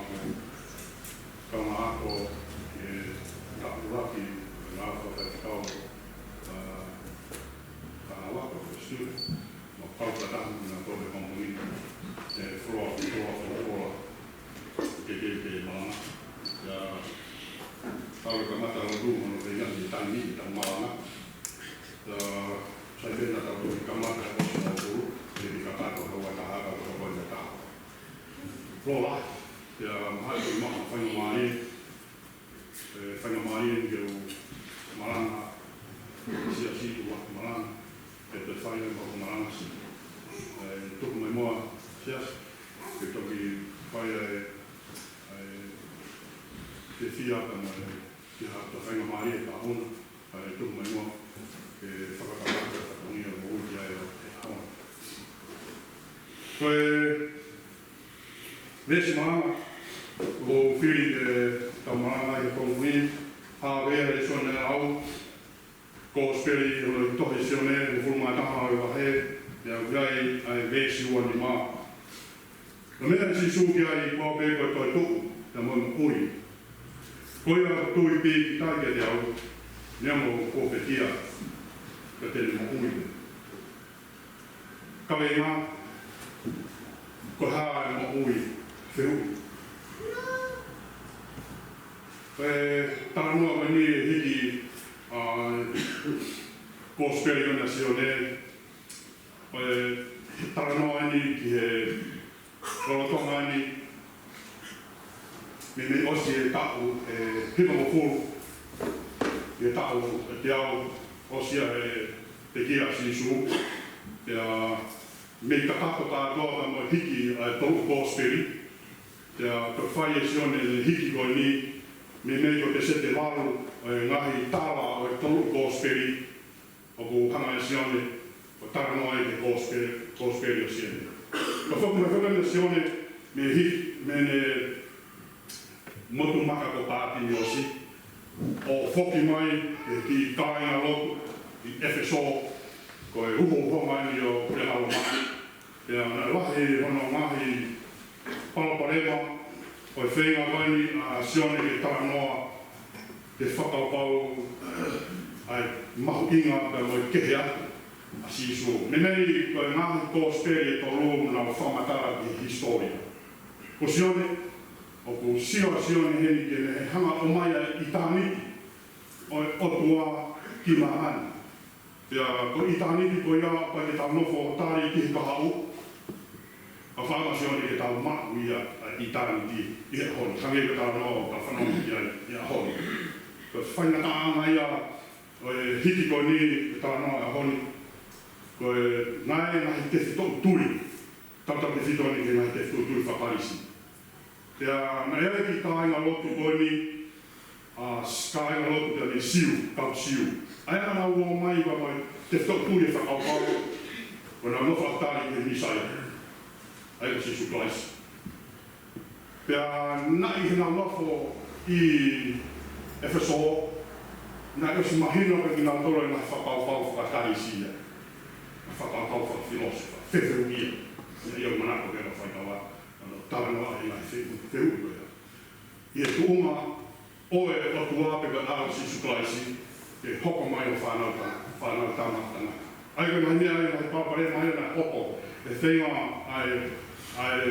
kau na ako, ke tapulaki, na faifekau, a, ka na wako, student. Mo kau kataha na ko e company, e floor, floor, floor, floor. Ke, ke, ke malanga. ʻIa, kau kamata ʻo tu, mo no ke ngani taimi, ta malanga. ʻIa, sai pē na tau kamata ʻo si mo tu, ke ke kakato, ka ua taha, ka ua taha. Floor, ʻia, mahalo ko e maʻu faingamālie. ʻE, faingamālie ke u malanga, Siasi, ʻoku ou malanga, ʻe te fai ai ʻeku malanga si. ʻE, tuku mai muʻa, Siasi, ke toki fai ai, ʻe, ke fia ka mai, ke ha, ke faingamālie ka hona, ʻe, tuku mai muʻa, ke fakakakato, fatongia, mo uki ai, ʻe, hona. Ko e, Veesi malanga, ʻoku ou fili ke tau malanga ʻi he pongipongi ni, hā pē ʻa e lēsoni ʻa e lau, Kosipeli ʻi he tohi ʻa Sione, hongofulu mā taha ʻo e vahe, ʻoku ʻi ai ʻa e veesi ua nima. Naʻe meʻa ʻa Sīsū ki ai, Ko au pē ko e toetuʻu, pea mo e moʻui. Ko ia ʻoku tui pīkitai kiate au, neongo kuo pekia, Ko e tene moʻui. Kaveinga, ko e hā e moʻui? Fehuʻi. Ko e talanoa ko eni ʻe hiki ʻa e Kosipeli ʻa Sione. Ko e talanoa eni ki he lolotonga ni, meimei ʻosi e taʻu ʻe hivangofulu, ʻi he taʻu ʻe teau ʻosi ia ʻe pekia ʻa Sīsū. Pea mei kakato kātoa ka mo e hiki ʻa e tolu Kosipeli. Pea ko e fai ʻe Sione e hiki ko eni, meimei ko e peseti ʻe valu ʻo e ngaahi tala ʻo e tolu Kosipeli, ʻoku hanga ʻe Sione ʻo talanoa ai ki he Kosipeli, Kosipeli ʻo Sione. Ka foki mai foki ʻa Sione mei he, mei heʻene motu maka ko Pātimiosi, ʻo foki mai ki he kiʻi kāingalotu ʻi ʻEfesō, ko e uhouhonga eni ʻo Pelangalomaki. Pea naʻe lahi hono ngaahi palopalema, ko e feinga ko eni ʻa Sione ke talanoa, ke fakakaukau ʻa e mahuʻinga pea mo e kehe atu ʻa Sīsū. Meimei ko e ngaahi Kosipeli ʻe tolu naʻa nau fakamatala ki he hisitōlia. Ko Sione, ʻoku sio ʻa Sione heni ke ne hanga ʻo ʻomai ʻa e ʻitāniti ʻo e ʻOtua ki māmani. Pea ko e ʻitāniti ko ia ʻoku ʻikai ke tau nofo ʻo tali ki he kahaʻu, ka fakaʻamu ʻa Sione ke tau maʻu ia ʻa e ʻitāniti ʻi he ʻaho ni. Hangē ko e talanoa ʻoku tau fanongo ki ai ʻi he ʻaho ni. Ko e faingataʻaʻanga ia ʻo e hiki ko eni, ko e talanoa ʻo e ʻaho ni, ko e ngaahi, ngaahi tefitoʻi tui, tautefito eni ki he ngaahi tefitoʻi tui faka-Kalisi. Pea naʻe ʻi ai e kiʻi kāingalotu ko eni, ʻa, kāingalotu pea mei Siu, kau Siu. ʻA ia naʻa nau ō mai ʻo ʻomai e tefitoʻi tui e fakakaukau, ko ʻenau nofo ʻo tali ki he Mīsaia, ʻa ia ko Sīsū Kalaisi. Pea naʻe ʻi heʻenau nofo ʻi ʻEfesō, naʻe ʻosi mahino kiate kinautolu e ngaahi fakakaukau faka-Kalisi ia, fakakaukau fakafilōsefa, fehuʻia. Naʻe ʻi ai e manako ke nau fai kava, ʻo talanoa he ngaahi fehuʻi, fehuʻi ko ia. ʻI he tuʻunga ʻo e ʻOtua pe ko e ʻAlo ʻo Sīsū Kalaisi, ke hoko mai ʻo fānau ta-, fānau tama tangata. ʻA ia ko e ngaahi meʻa ia, ngaahi palopalema ia naʻe hoko, ʻi he feinga ʻa e, ʻa e,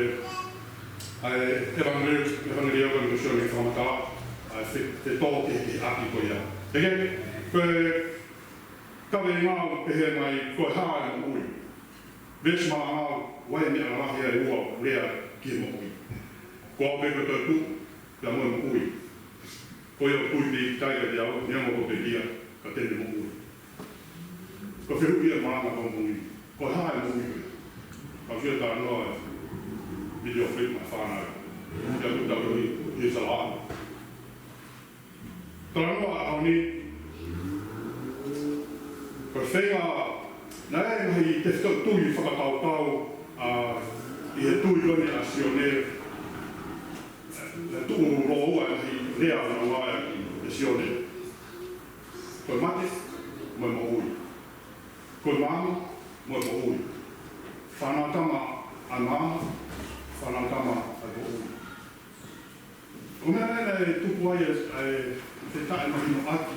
ʻa e ʻevangeli-, ʻevangeliō ko eni ʻo Sione ke fakamatala ʻa e fe-, fetōkehekeheʻaki ko ia. Pea ko e kaveinga ʻoku pehē mai, ko e hā e moʻui? Veesi malanga, ʻoku ʻi ai e meʻa lalahi ia ʻe ua ʻoku lea ki he moʻui. Ko au pē ko e toetuʻu, pea mo e moʻui. Ko ia ʻoku tui ki ai, ʻikai kiate au, neongo kuo pekia, ka te ne moʻui. Ko e fehuʻi ia ʻa e malanga ko eni. Ko e hā e moʻui? Ka ʻoku ʻi ai e talanoa ʻa e video clip maʻa e fānau. Kia tuta ui, ʻi Salā. Talanoa ʻo e ʻaho ni, ko e feinga, naʻe ʻi ai e ngaahi tefitoʻi tui fakakaukau, ʻa, ʻi he tui ko eni ʻa Sione, naʻe tuʻu lōua e ngaahi lea naʻe ʻomai ʻe Sione. Ko e mate, mo e moʻui. Ko e maama, mo e moʻui. Fānau tama ʻa e maama, fānau tama ʻa e moʻui. Ko e meʻa naʻe tuku ai e, ʻa e, ʻa e taʻemahinoʻaki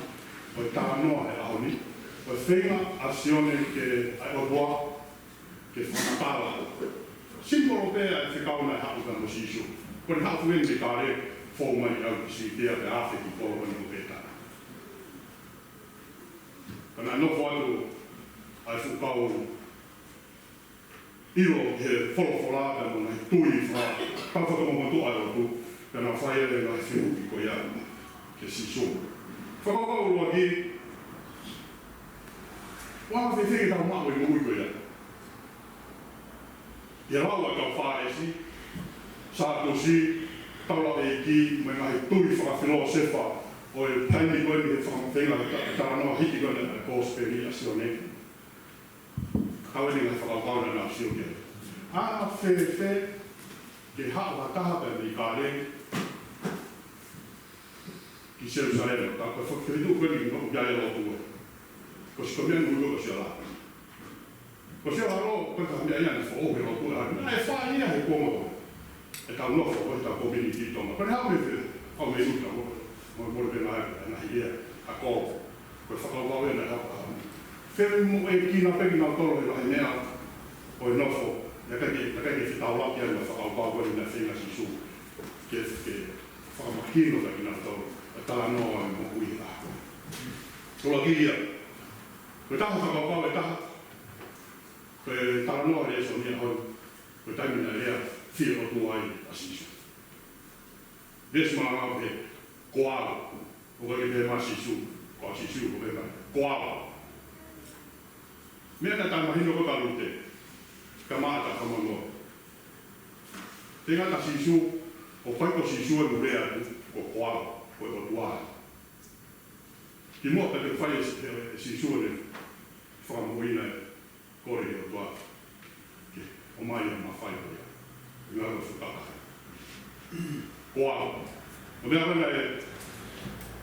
ʻo e talanoa he ʻaho ni, ko e feinga ʻa Sione ke, ʻa e ʻOtua ke fakamatala. Simbolo pē ʻa e fekau naʻe haʻu pea mo Sīsū. Ko ʻene haʻu eni mei Kāleli, fou mai ʻi ʻAutisītia pea afe ki kolo ko eni ko Pētani. Ka naʻe nofo atu ʻa e fuʻu kau ʻilo he folofola pea mo e ngaahi tui faka-, kau fakamotumotu ʻa e lotu, pea nau fai ai e ngaahi fehuʻi ko ia kia Sīsū. Fakakaukau ʻuluaki, ʻoku anga fēfē ke tau maʻu e moʻui ko ia? ʻI he lau ʻa e kau Fālesi, Sātusi, taulaʻeiki, mo e ngaahi tui fakafilōsefa ʻo e taimi ko eni he fakafeinga ke ta-, talanoa hiki ko eni ʻa e Kosipeli ʻa Sione. Kau eni ngaahi fakakaukau naʻa nau sio ki ai. ʻOku anga fēfē ke haʻu ha taha pē mei Kāleli ki Selusalema, ka ko e fakafetuʻu ko eni ʻoku ʻi ai e lotu ē. Ko e sio ko e meʻa ʻoku ʻikai ko e sio lā. Ko e sio lā, ko e meʻa ia naʻe foʻou he lotu ē. Naʻe fai ia he kuonga ko ē ʻetau nofo ko ē ʻetau community Tonga. Ko ʻene haʻu mei fē? Haʻu mei ʻuta mo, mo, mo e ngaahi, ngaahi lea ako. Ko e fakakaukau ia naʻe haʻu ai. Pea mo e kina pē kinautolu he lahi meʻa ʻo e nofo, naʻe ʻikai ke, naʻe ʻikai ke fetaulaki ai ʻa e fakakaukau ko eni naʻe feinga ʻa Sīsū ke, ke fakamahino kiate kinautolu ʻa e talanoa ʻo e moʻui he ʻaho. Tolakili ia, ko e taha fakakaukau ʻe taha, ko e talanoa he lēsoni ʻaho ni, ko e taimi naʻe lea fie ʻOtua ai ʻa Sīsū. Veesi malanga pē, ko au. ʻOku ʻikai ke pehē mai ʻa Sīsū, ko Sīsū, ʻoku pehē mai, ko au. Meʻa naʻe taʻemahino ko ē kia Lute, ka maʻa ta kamano. Te ngata Sīsū, ʻoku ʻikai ko Sīsū ʻoku lea atu, ko, ko au, ko e ʻOtua. Kimuʻa pea toe fai ʻe, ʻe, ʻe Sīsū ʻene fakamoʻoni naʻe kole ʻe he ʻOtua ke ʻomai ʻa e mafai ko ia. ʻI ngā ʻo fukaka. Ko au. Ko e meʻa ko ē naʻe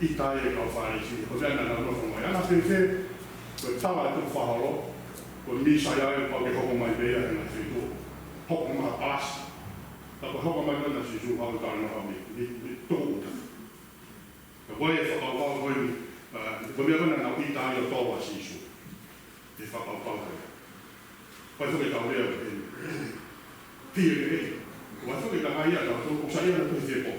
ʻita ai e kau Fālesi, ko e meʻa naʻa nau nofo mai. ʻAna fēfē, ko e tala ʻa e tukufakaholo, ko e Mīsaia ʻoku pau ke hoko mai pē ia he ngaahi feituʻu. Hoko mai ʻa Pāsi. Ka ko e hoko mai ko ē ʻa Sīsū, haʻu talanoa mei, mei, mei tuʻa. Ka ko e fakakaukau ko eni, ā, ko e meʻa ko ē naʻa nau ʻita ai ʻo tō ʻa Sīsū. ʻI he fakakaukau ko ē. Ko e foʻi tau lea ko eni. Pia ke ʻi ai. Ko e foʻi tau ia, tau tō, ʻoku sai ia na ko e fie pō.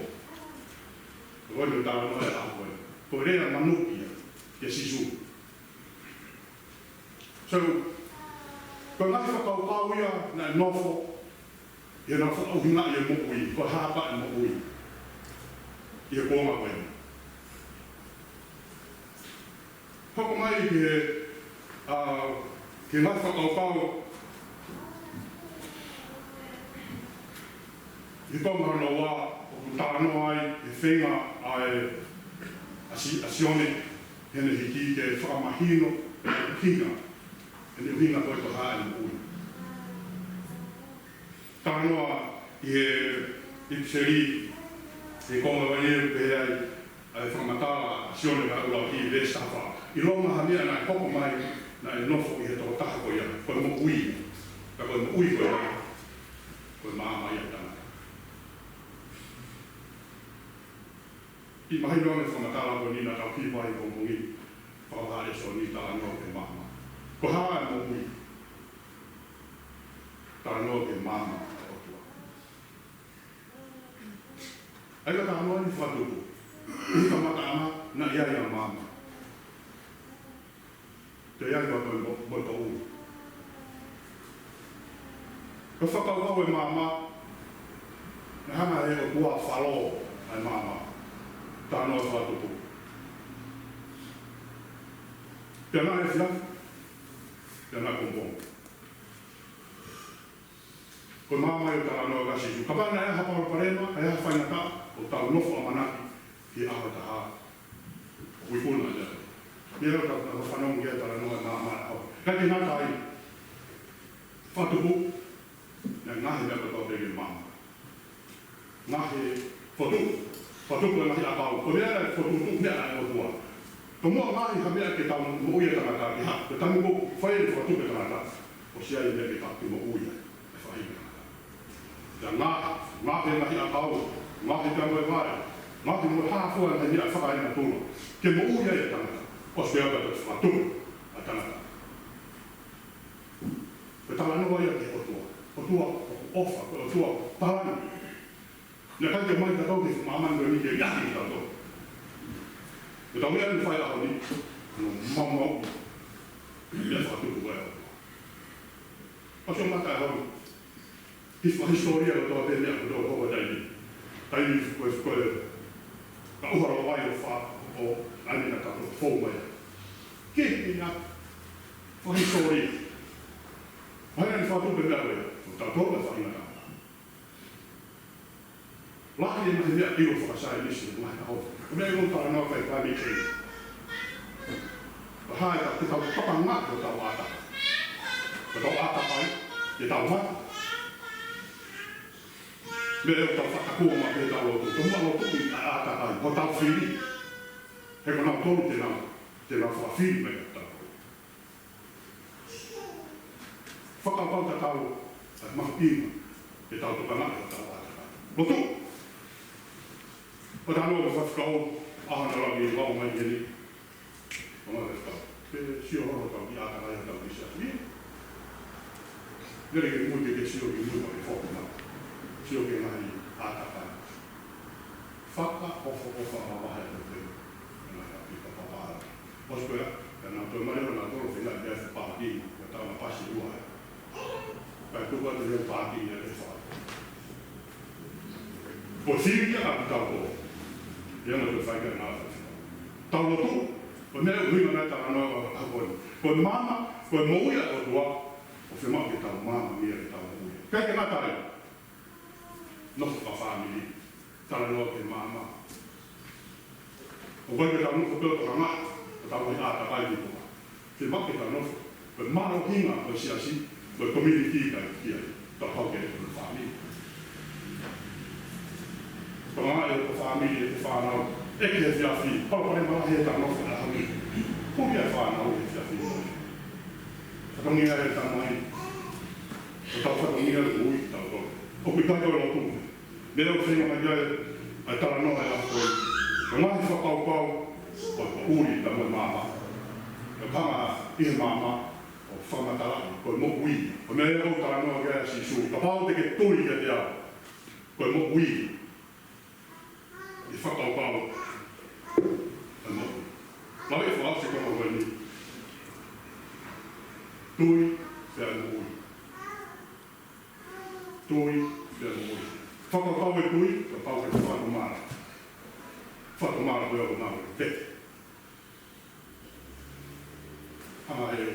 Ko e meʻa talanoa ia ʻaho ko ē. Ko e lea manuki ia, kia Sīsū. So, ko e ngaahi fakakaukau ia naʻe nofo, ʻi heʻenau fakaʻuhingaʻi e moʻui, ko e hā pē ʻa e moʻui. ʻI he kuonga ko ē. Hoko mai ki he, ā, ki he ngaahi fakakaukau, ʻi he konga hono ua, ʻoku talanoa ai e feinga ʻa e, ʻa Si-, ʻa Sione, heʻene hiki ke fakamahino e ʻuhinga, heʻene ʻuhinga ko e ko e hā e moʻui. Talanoa ʻi he ʻIpiseli, ʻi he konga valu ʻoku pehē ai, ʻa e fakamatala ʻa Sione vahe ʻuluaki veesi taha fā. ʻIlonga ha meʻa naʻe hoko mai, naʻe nofo ʻi he tokotaha ko ia, ko e moʻui. Ka ko e moʻui ko ia, ko e maama ia ʻo e tangata. ʻI he mahino ʻa e fakamatala ko eni naʻa tau kiʻi vahe pongipongi, fakavahaʻa lēsoni talanoa ki he maama. Ko e hā e moʻui? Talanoa ki he maama ʻo e ʻOtua. ʻA ia ko e talanoa ʻi he fakatupu. ʻI he kamataʻanga, naʻe ʻi ai ʻa e maama. Toe ʻi ai ʻa e mo-, mo-, motuʻa. Ko e fakakaukau e maama, naʻe hanga ʻe he ʻOtua ʻo falo ʻa e maama. Talanoa fakatupu. Pea naʻe efiafi, pea naʻe pongipongi. Ko e maama ia ʻoku talanoa ki ai ʻa Sīsū. Kapau naʻe ʻi ai ha palopalema, ʻi ai ha faingataʻa, ʻoku tau nofo ʻamanaki ki he ʻaho ʻe taha. ʻOku ikuna ia. Meʻa ʻoku tau, tau fanongo ki ai e talanoa e maama ʻo e ʻaho. Ka ʻikai ke ngata ai. Fakatupu, naʻe ngaohi e meʻa kotoa pē ki he maama. Ngaohi e fokotuʻu, fokotuʻu e ngaahi ʻakau. Ko e meʻa naʻe fokotuʻutuʻu, meʻa ʻa e ʻOtua. Tomuʻa ngaohi ha meʻa ke tau moʻui ʻa e tangata ki ha, ko e taimi ko ē fai e fokotuʻu e tangata, ʻosi ʻi ai e meʻa ke tau ke moʻui ai, e faʻahinga tangata. Pea ngaohi, ngaohi e ngaahi ʻakau, ngaohi pea mo e vai, ngaohi mo e hā fua e ngaahi meʻa fakaenatula, ke moʻui ai e tangata, ʻosi pea pea fokotuʻu ʻa e tangata. Ko e talanoa ia ki he ʻOtua. ʻOtua ʻoku ʻofa, ko e ʻOtua ʻoku palani. Naʻe ʻikai ke ʻomai kitautolu ki he māmani ko eni ke liʻaki kitautolu. Ko ʻetau meʻa ʻoku fai he ʻaho ni, ʻoku maumauʻi e meʻa fakatupu ko ē ʻa e ʻOtua. ʻOsi ʻomai e ʻaho ni. Hifo hisitōlia kotoa pē meʻa kotoa ko ē taimi. Taimi ko ē, ko ē. Ka ʻuha ʻa e vai ʻo fā, ʻo ʻai ke tau fou mai. Ke ina fakahisitōlia. Mahalo naʻe fakatupu e meʻa ko ē, ko tautolu e faʻahinga tangata. Lahi e ngaahi meʻa ʻilo fakasaienisi he ngaahi ʻaho ni. Ko e meʻa ʻoku talanoa ki ai e climate change. Ko e hā e tau, ke tau tokangaʻi hotau ʻātakai. Ko hotau ʻātakai, ke tau mate. Meʻa ʻoku tau fakakū mai ki heʻetau lotu. Ko e meʻa lotu ki he ʻātakai, hotau fili. He ko kinautolu te nau, te nau fakafili mai kiate kitautolu. Fakakaukau tatau, ʻa e mahuʻinga, ke tau tokangaʻi hotau ʻātakai. Lotu. ʻOku talanoa ki he faifekau, ʻaho naʻa nau lave ʻo lau mai heni. ʻOku lau e faifekau. Sio holo tau ki he ʻātakai ʻa hotau Siasi. Lele ki mui ke ke sio ki mui ʻo ke foki mai. Sio ki he ngaahi ʻātakai. Fakaʻofoʻofa mamahi ʻa e ngaahi ʻapi ka papala. ʻOsi ko ia, ka nau toe mali ʻo nau tolo fina ki ai pāki, ko tau na pasi ua. Kae tuku atu he pāki ia ke fai. Ko e sili ia ka tau ko. Ia ma te fai ka na. Tau lotu, ko e meʻa ʻuhinga naʻe talanoa ʻa ko eni. Ko e maama, ko e moʻui ʻa e ʻOtua, ʻoku fiemaʻu ke tau maama ia ke tau moʻui. Kae ke ngata ai. Nofo fakafāmili. Talanoa ki he maama. ʻOku ʻikai ke tau nofo pē ʻo tokangaʻi, ʻo tau ʻi he ʻātakai ni ko ā. Fiemaʻu ke tau nofo. Ko e mālohinga ʻo e Siasi, ko e community ka ki ai. Tau hau ke ko e fāmili. Tokangaʻi ʻe he fāmili, ʻe he fānau. ʻEke he efiafi, palopalema lahi ʻetau nofo ʻi he ʻaho ni. Ko e fānau ʻi he efiafi. Fatongia ʻe tamai. ʻO tau fatongia ʻe ui tau tau. ʻOku ʻikai ko e lotu. Meʻa ʻoku feinga mai ai ʻa e talanoa ʻa e ʻaho ko eni. Ko e ngaahi fakakaukau ʻoku ʻuli ʻi he maama. Ko e hanga ʻi he maama ʻo fakamatalaʻi ko e moʻui. Ko e meʻa ʻoku talanoa ki ai ʻa Sīsū. Kapau te ke tui kiate au. Ko e moʻui. ʻI he fakakaukau. Ko e moʻui. Mau ʻi he fakaʻosi ko eni. Tui, pea moʻui. Tui, pea moʻui. Fakakaukau e tui, kapau ke fakatomala. Fakatomala ko ia ko e ngāue ʻo e vete. Hanga ʻe he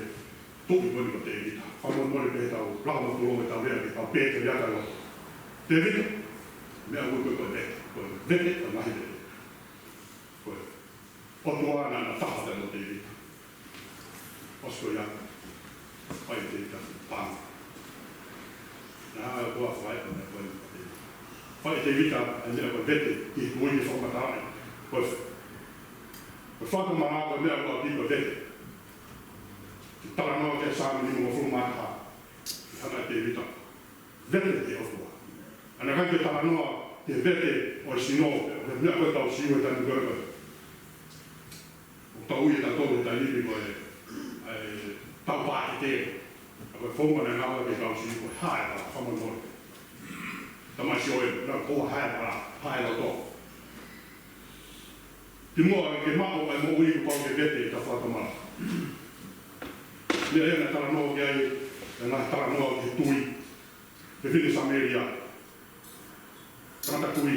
tuʻi ko eni ko Tēvita. Fakamolemole pē tau lau mo tulo e tau lea ke tau pē ke lea tau. Tēvita, meʻa ʻoku ko e vete, ko e vete, ko e ngaahi vete. Ko e ʻOtua naʻa na taha pē mo Tēvita. ʻOsi ko ia, fai ʻe Tēvita pānga. Naʻe ʻOtua fai ʻa e meʻa ko ē. Fai ʻe Tēvita ʻa e meʻa ko e vete, ki he kuini fakamatalaʻi. Ko e, ko e fakatomala ko e meʻa ko ē ko e vete. Ke talanoa ki he Saame nimangofulu mā taha. Ke hanga ʻe Tēvita. Vete ki he ʻOtua. ʻA ia naʻe ʻikai ke talanoa ki he vete ʻo e sino, ʻo e meʻa ko ē tau sio he taimi ko ē. ʻOku tau ui ʻe tautolu he taimi ni ko e, ʻa e tau pākete. ʻA ko e founga naʻe ngāueʻaki ke tau sio ko e hae ʻa fakamolemole. Tamai sio ē, naʻa ko e hae ʻa, hae loto. Kimuʻa ke maʻu ʻa e moʻui kuo pau ke vete ʻetau fakatomala. Meʻa ia naʻe talanoa ki ai, ʻa e ngaahi talanoa ki he tui. Fefine Samēlia. Tangata kui.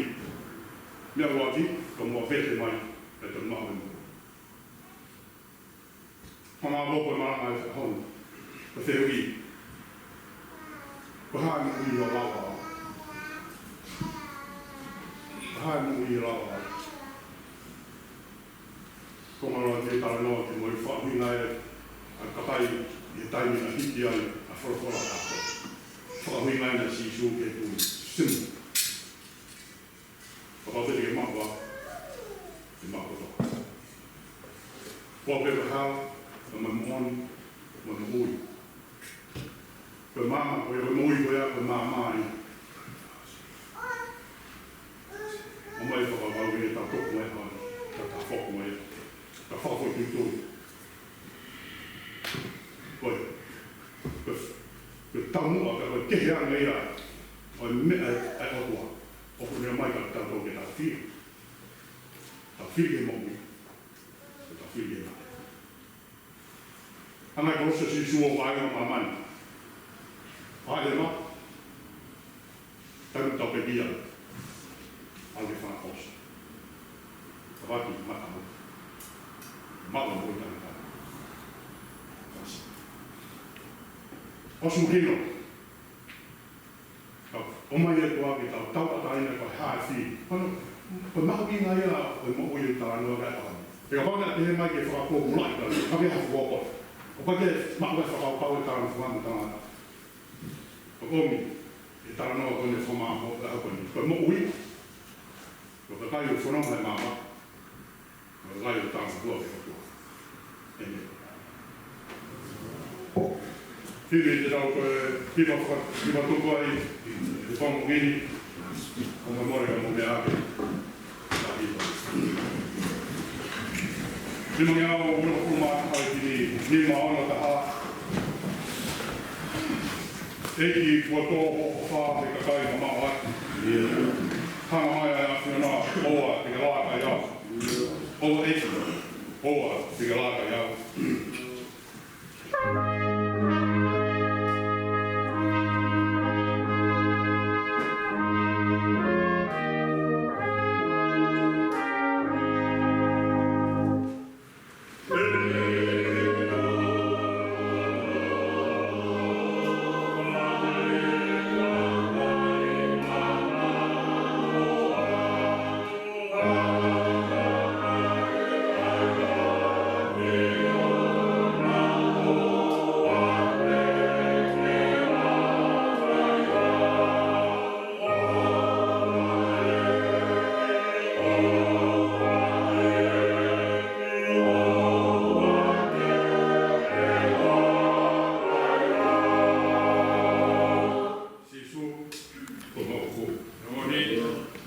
Meʻa ʻuluaki, ko e moʻui vete mai, ʻe te maʻu e moʻui. Ko e malanga ʻo e ʻaho ni. Ko e fehuʻi. Ko e hā e moʻui ʻoku lava ʻo. Ko e hā e moʻui ʻoku lava ʻo. Ko e malanga ke talanoa ki he moʻui fakaʻuhinga ʻa e kakai ʻi he taimi naʻe hiki ai ʻa e folofola ʻa e ʻOtua. Fakaʻuhinga ʻa Sīsū ki he tui. Simple. Kapau te ke maʻu ā, ke maʻu kotoa. Ko e pehē ā, ko e moʻoni, ko e moʻui. Ko e maama, ko e moʻui ko ia, ko e maama ia. ʻOmai fakakaukau ke tau toki mai ʻo, tau tafoki mai, tau fakafoʻituitui. Ko e, ko e, ko e taumuʻa, ko e kehe ange ia ʻo e meʻa ʻa e ʻOtua. ʻOku ne ʻomai ka tau toki tau fili. Tau fili ki he moʻui. Tau fili ki he mate. Hanga ʻe he kolosi ʻo Sīsū ʻo vaivai ʻa māmani. Vaivai ʻa māmani. Taimi tau pekia. ʻAlu ke fakaʻosi. Tavaki mata mo. Maʻu mo i tangata. ʻOsi. ʻOsi mahino. Ka ʻomai ʻe he ʻOtua ke tau tauʻatāina ko e hā e fili. Ko e, ko e mahuʻinga ia ʻo e moʻui ʻoku talanoa ki ai ʻaho ni. He kapau naʻe pehē mai ke fakapōpulaʻi ka, ka ke hafu ʻoku. ʻOku ʻikai ke maʻu e fakakaukau e talanoa mo tangata. Ko e ʻomi, e talanoa ko eni fakamāʻopoʻopo ʻa ko eni. Ko e moʻui. Ko e kakai ʻoku fononga he maama. Ko e kakai ʻoku tāpuaki ʻe he ʻOtua. ʻĒmeni. Fili te tau ko e kipa faka-, kipa tuku ai, ʻi he pongipongi ni, ʻo mo mole ka mo meʻa ake. Ka kipa. Nima ngeau onongofulu mā taha ʻEiki ni, nima ono taha. ʻEiki, kuo tō hoʻo ʻofa he kakai mamaʻo atu. Hanga mai ʻa e ʻAfiona, ʻoua te ke laka ʻiate au. ʻOua ʻEiki, ʻoua te ke laka ʻiate au. Sīsū, ko hoʻo ʻofa. Moʻoni.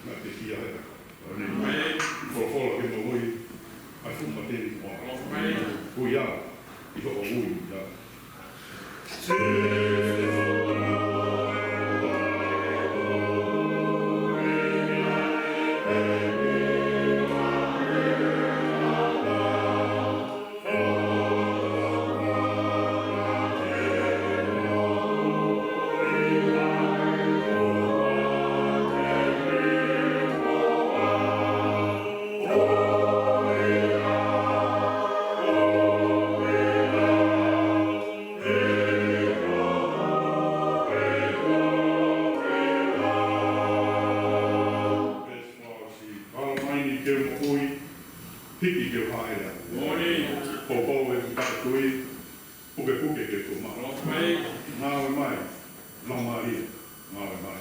Naʻa te fia he ʻaka. Moʻoni. Folofola ke moʻui, ʻa e fuʻu mate ni ʻoku ʻofa. Moʻoni. Ui au, ʻi hoʻo ui au. Ala mai ni ke u moʻui, hiki ke u hāʻele. Moʻoni. Poupou ʻeku taʻetui, pukepuke ke u tuʻu maʻu. Moʻoni. Ngāue mai, Laumālie, ngāue mai.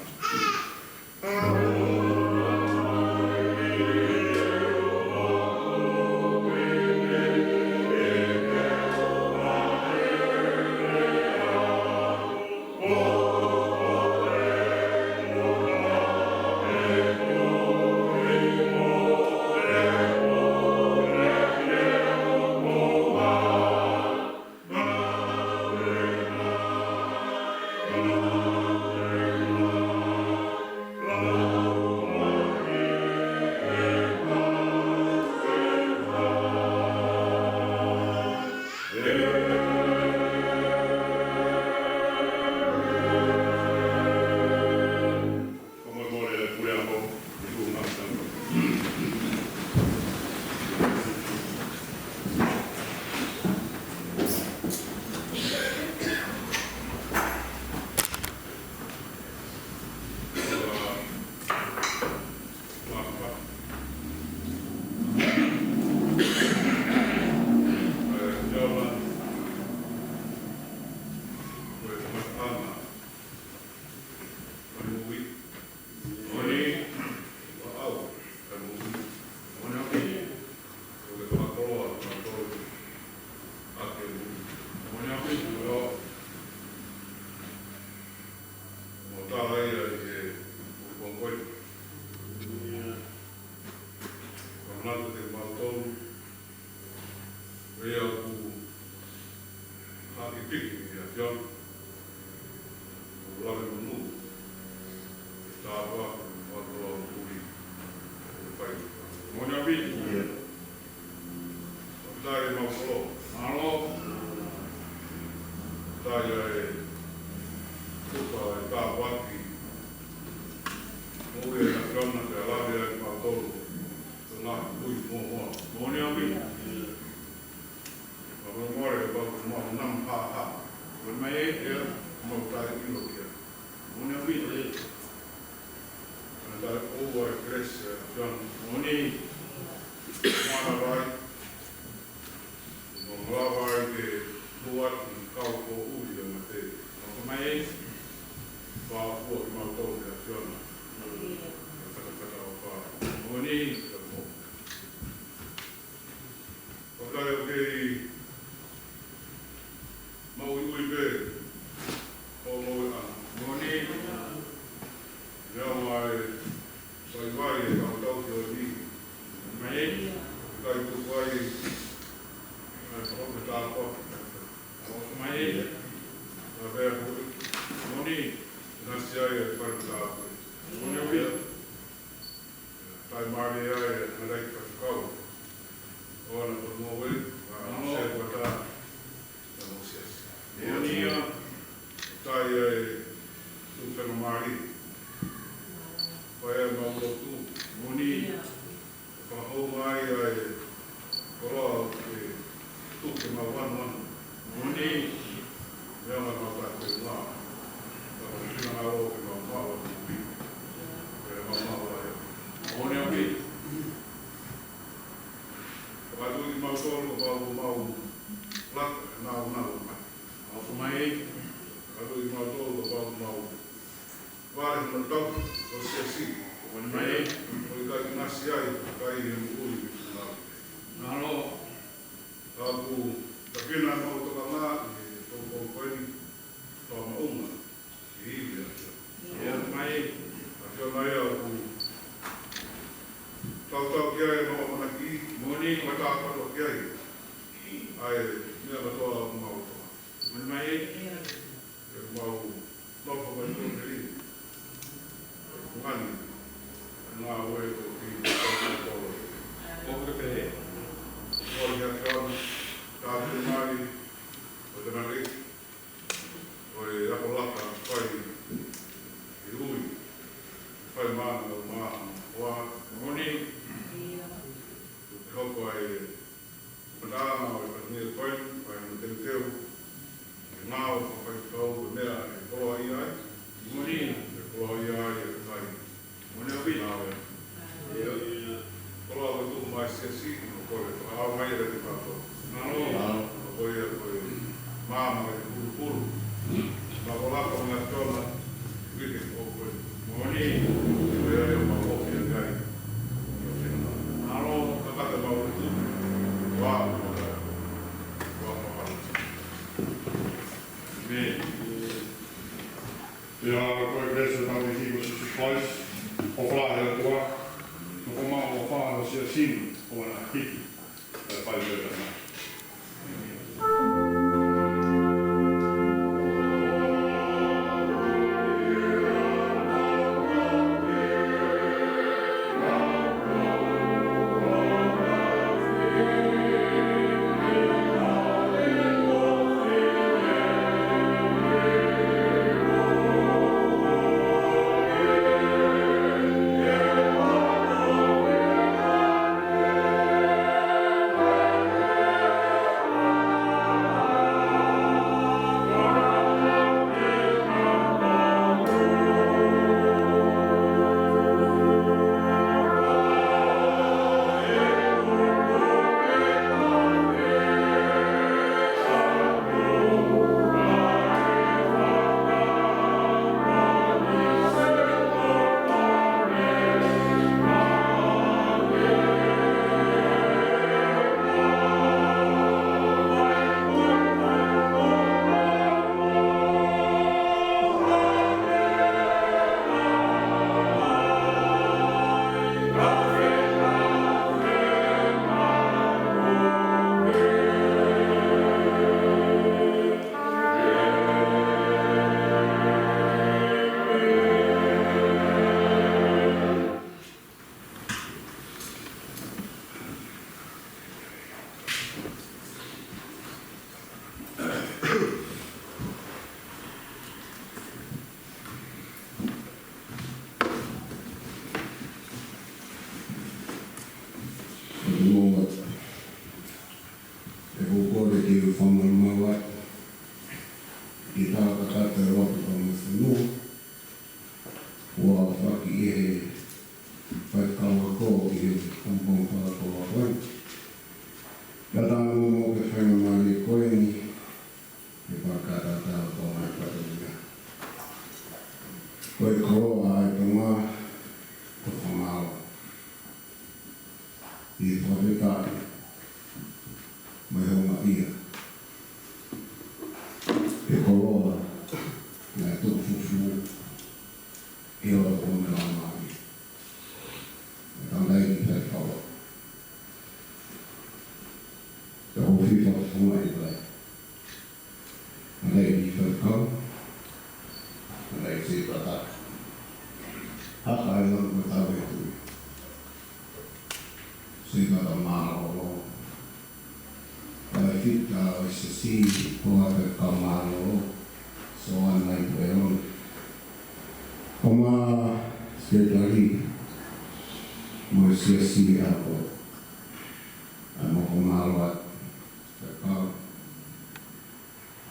Pea ʻoku hākipiki ʻa e ʻAfiona, ʻo lave monū, ʻe tāpuaki ʻa e ʻOtua ʻo tuli, ʻo fai. Moʻoni ʻaupito. Fakafetaʻi ʻemau koloa. Mālō. Fakafetaʻi ʻa e tufa ʻe tāpuaki. Moʻui ʻa e ʻAfiona pea lave ai kimautolu. Ko e ngaahi kui momoa. Moʻoni ʻaupito. Pea ko e ngāue ʻoku mau nau hāhā. Ko e mai ē, ʻe mau taʻeʻilo ki ai. Moʻoni ʻaupito ē. Pea taʻeʻoua e kelesi ʻa e ʻAfiona. Moʻoni. Mānava ai. Mo malava ai ke hū atu ki he kau koʻuli ʻo mate. Pea ko e mai ē. Fāʻofua kimautolu ʻe he ʻAfiona. Fakafetaʻi ʻofa. Moʻoni. Pea mo. Fakafetaʻi ʻoku kei maʻu ʻi ʻui pē ʻo moʻui ʻana. Moʻoni. Meʻa mai vaivai e kau tau ki ʻoni. Mai. Kai tuku ai Ia, ia, fai tāpuni. Moʻoni ʻaupito. Fai mālie ai, ʻa e ʻEiki Faifekau. ʻOua naʻa tonu ʻo e, ʻa, Mālō. Sētuata, ʻa Mōsese. Moʻoni ia. Tai ai, tuʻu faingamālie. Fai ai ʻemau lotu. Moʻoni. Fakahounga ai ʻa e koloa ke tuku ke mau ʻanuʻanu. Moʻoni. Meʻa ʻoku mau taʻeteunga. Ka ko e finangalo ke mau maʻu ʻa e kupi. Ke mau maʻu ai. Moʻoni ʻaupito. Fakatui kimautolu kapau ʻoku mau laka, nau, nau, mai. ʻOfa mai. Fakatui kimautolu kapau ʻoku mau vale hono tau ʻo e siasi. Moʻoni mai. ʻOku ʻikai ngasi ai, ʻikai he moʻui. Mālō. Ka ʻoku takiekina ʻemau tokanga ʻi he poupou ko eni, fakamaʻunga ʻi he ivi ʻa e ʻAfiona. ʻAfiona ia ʻoku tautau ki ai ʻemau ʻamanaki. Moʻoni. Mo tākoto ki ai ʻa e meʻa kotoa ʻoku mau toka. Moʻoni mai. Ke mau nofo mai ko te i. Ngani. Ngāue ko ki kolo. Ko te pehē. Ko ia ka tāpuni mai. Ko te nani. Ko e ako laka fai e ui. Fai mana o ma hoa. Moʻoni. Ko te hoko ai. Mataʻanga ʻo e fatongia ko eni, ʻa e teuteu, ʻa e ngāue fakafaifekau, ko e meʻa ʻe koloaʻia ai. Moʻoni. ʻE koloaʻia ai ʻa e fai. Moʻoni ʻaupito. Ngāue. ʻIo. Koloa ko e tuku mai siasi, ʻo kole, fakaʻaongaʻi ʻe he ʻEiki Faifekau. Mālō. Mālō. Ko ia ko e maama ʻo e pulupulu. Maʻu laka mo e ʻAfiona, uike ʻo koe. Moʻoni. Ko ia ia mau ofi ʻa kai. Mālō. Ka kata mau utu. Ua, ua, ua, ua. Amen. Pea ko e kelesi ʻa hotau ʻEiki ko Sīsū Kalaisi, ʻofa lahi ʻa e ʻOtua, nofo maʻu ʻofa ʻa e Siasi ni, ʻo ʻaʻana hiki. ʻOku ou kole ke u fakamalumalu atu ki he tala kakato ʻa e lotu ʻa e fonua, ʻo aofaki ʻe he faifekau ako ʻi he pongipongi fakakoloa ko eni. Kae ʻatā mo ke fai mai ko eni, ke fakataha ʻa e kau mai fatongia. Ko e koloa ʻa e Tonga, ko e fānau. ʻI he fakafetaʻi mo e houngaʻia, ʻe koloa naʻe tuʻu fufū ke ola ko e meʻa mālie. Tangataʻeiki Faifekau. Te u fifo funga i vai. Tangataʻeiki Faifekau. Tangataʻeiki Sētuata. Haka e lanu ko tau e tui. Sika ka mālōlō. Ka e fita o e sesi ko a te ka mālōlō. So ana i ko e lanu. Ko ma seketali mo e siasi ako. A mo ko mālō a te kau.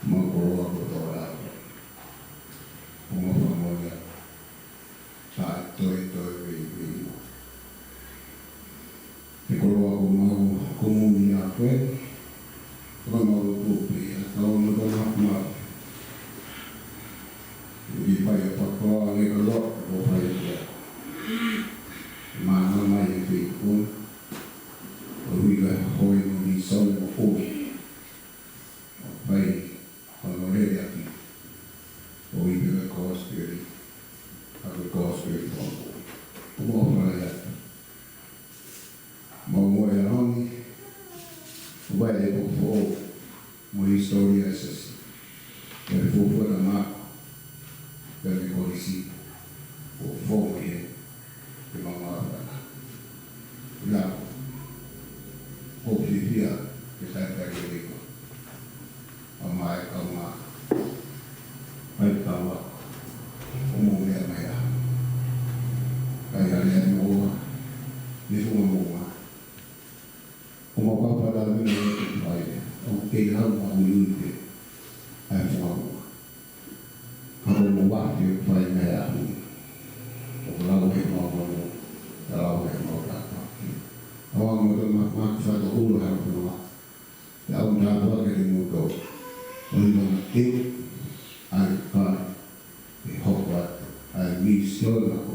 Mo koloa ko tō e ako. Ko mo whamoia. Ka e toe toe vei vei mo. He koloa ko mau ko muni a koe. Ko mau ko pē ia. Ka o mo tō na ma. Ui pai a pakoa le ka lo ko pai ia. Mana mai e fei ko. O ui ka hoi mo ni sole mo ko. ʻO pai, ʻo nō lele ʻaki. ʻO ʻi he gospel, ʻa e gospel fō. ʻO mo fala ia. Mo mo e hongi, ʻo pai e ko fō, mo hisitōlia e sasi. E fō fō na ma, e me kolisi, ʻo fō mo e, e ma ma fana. Ia, ʻo fifia, e tai kai e riko. ʻA mai ka ma. Mai ka ma. ʻO mo mea mea. Kai ale ani mo ma. Ni fuma mo ma. ʻO mo ka pata mi na e te fai. ʻO kei lau ma ui ui pe. Ai fuma mo ma. Ka mo mo wa ke fai mea ui. ʻO ka lau he ma ma mo. Ka lau he ma ma ka. ʻO mo te ma ma ka fa to ulu ha ma. Te au na pua ke te muto. ʻO i mana te, ai ka, e hoko atu, ai misiona ko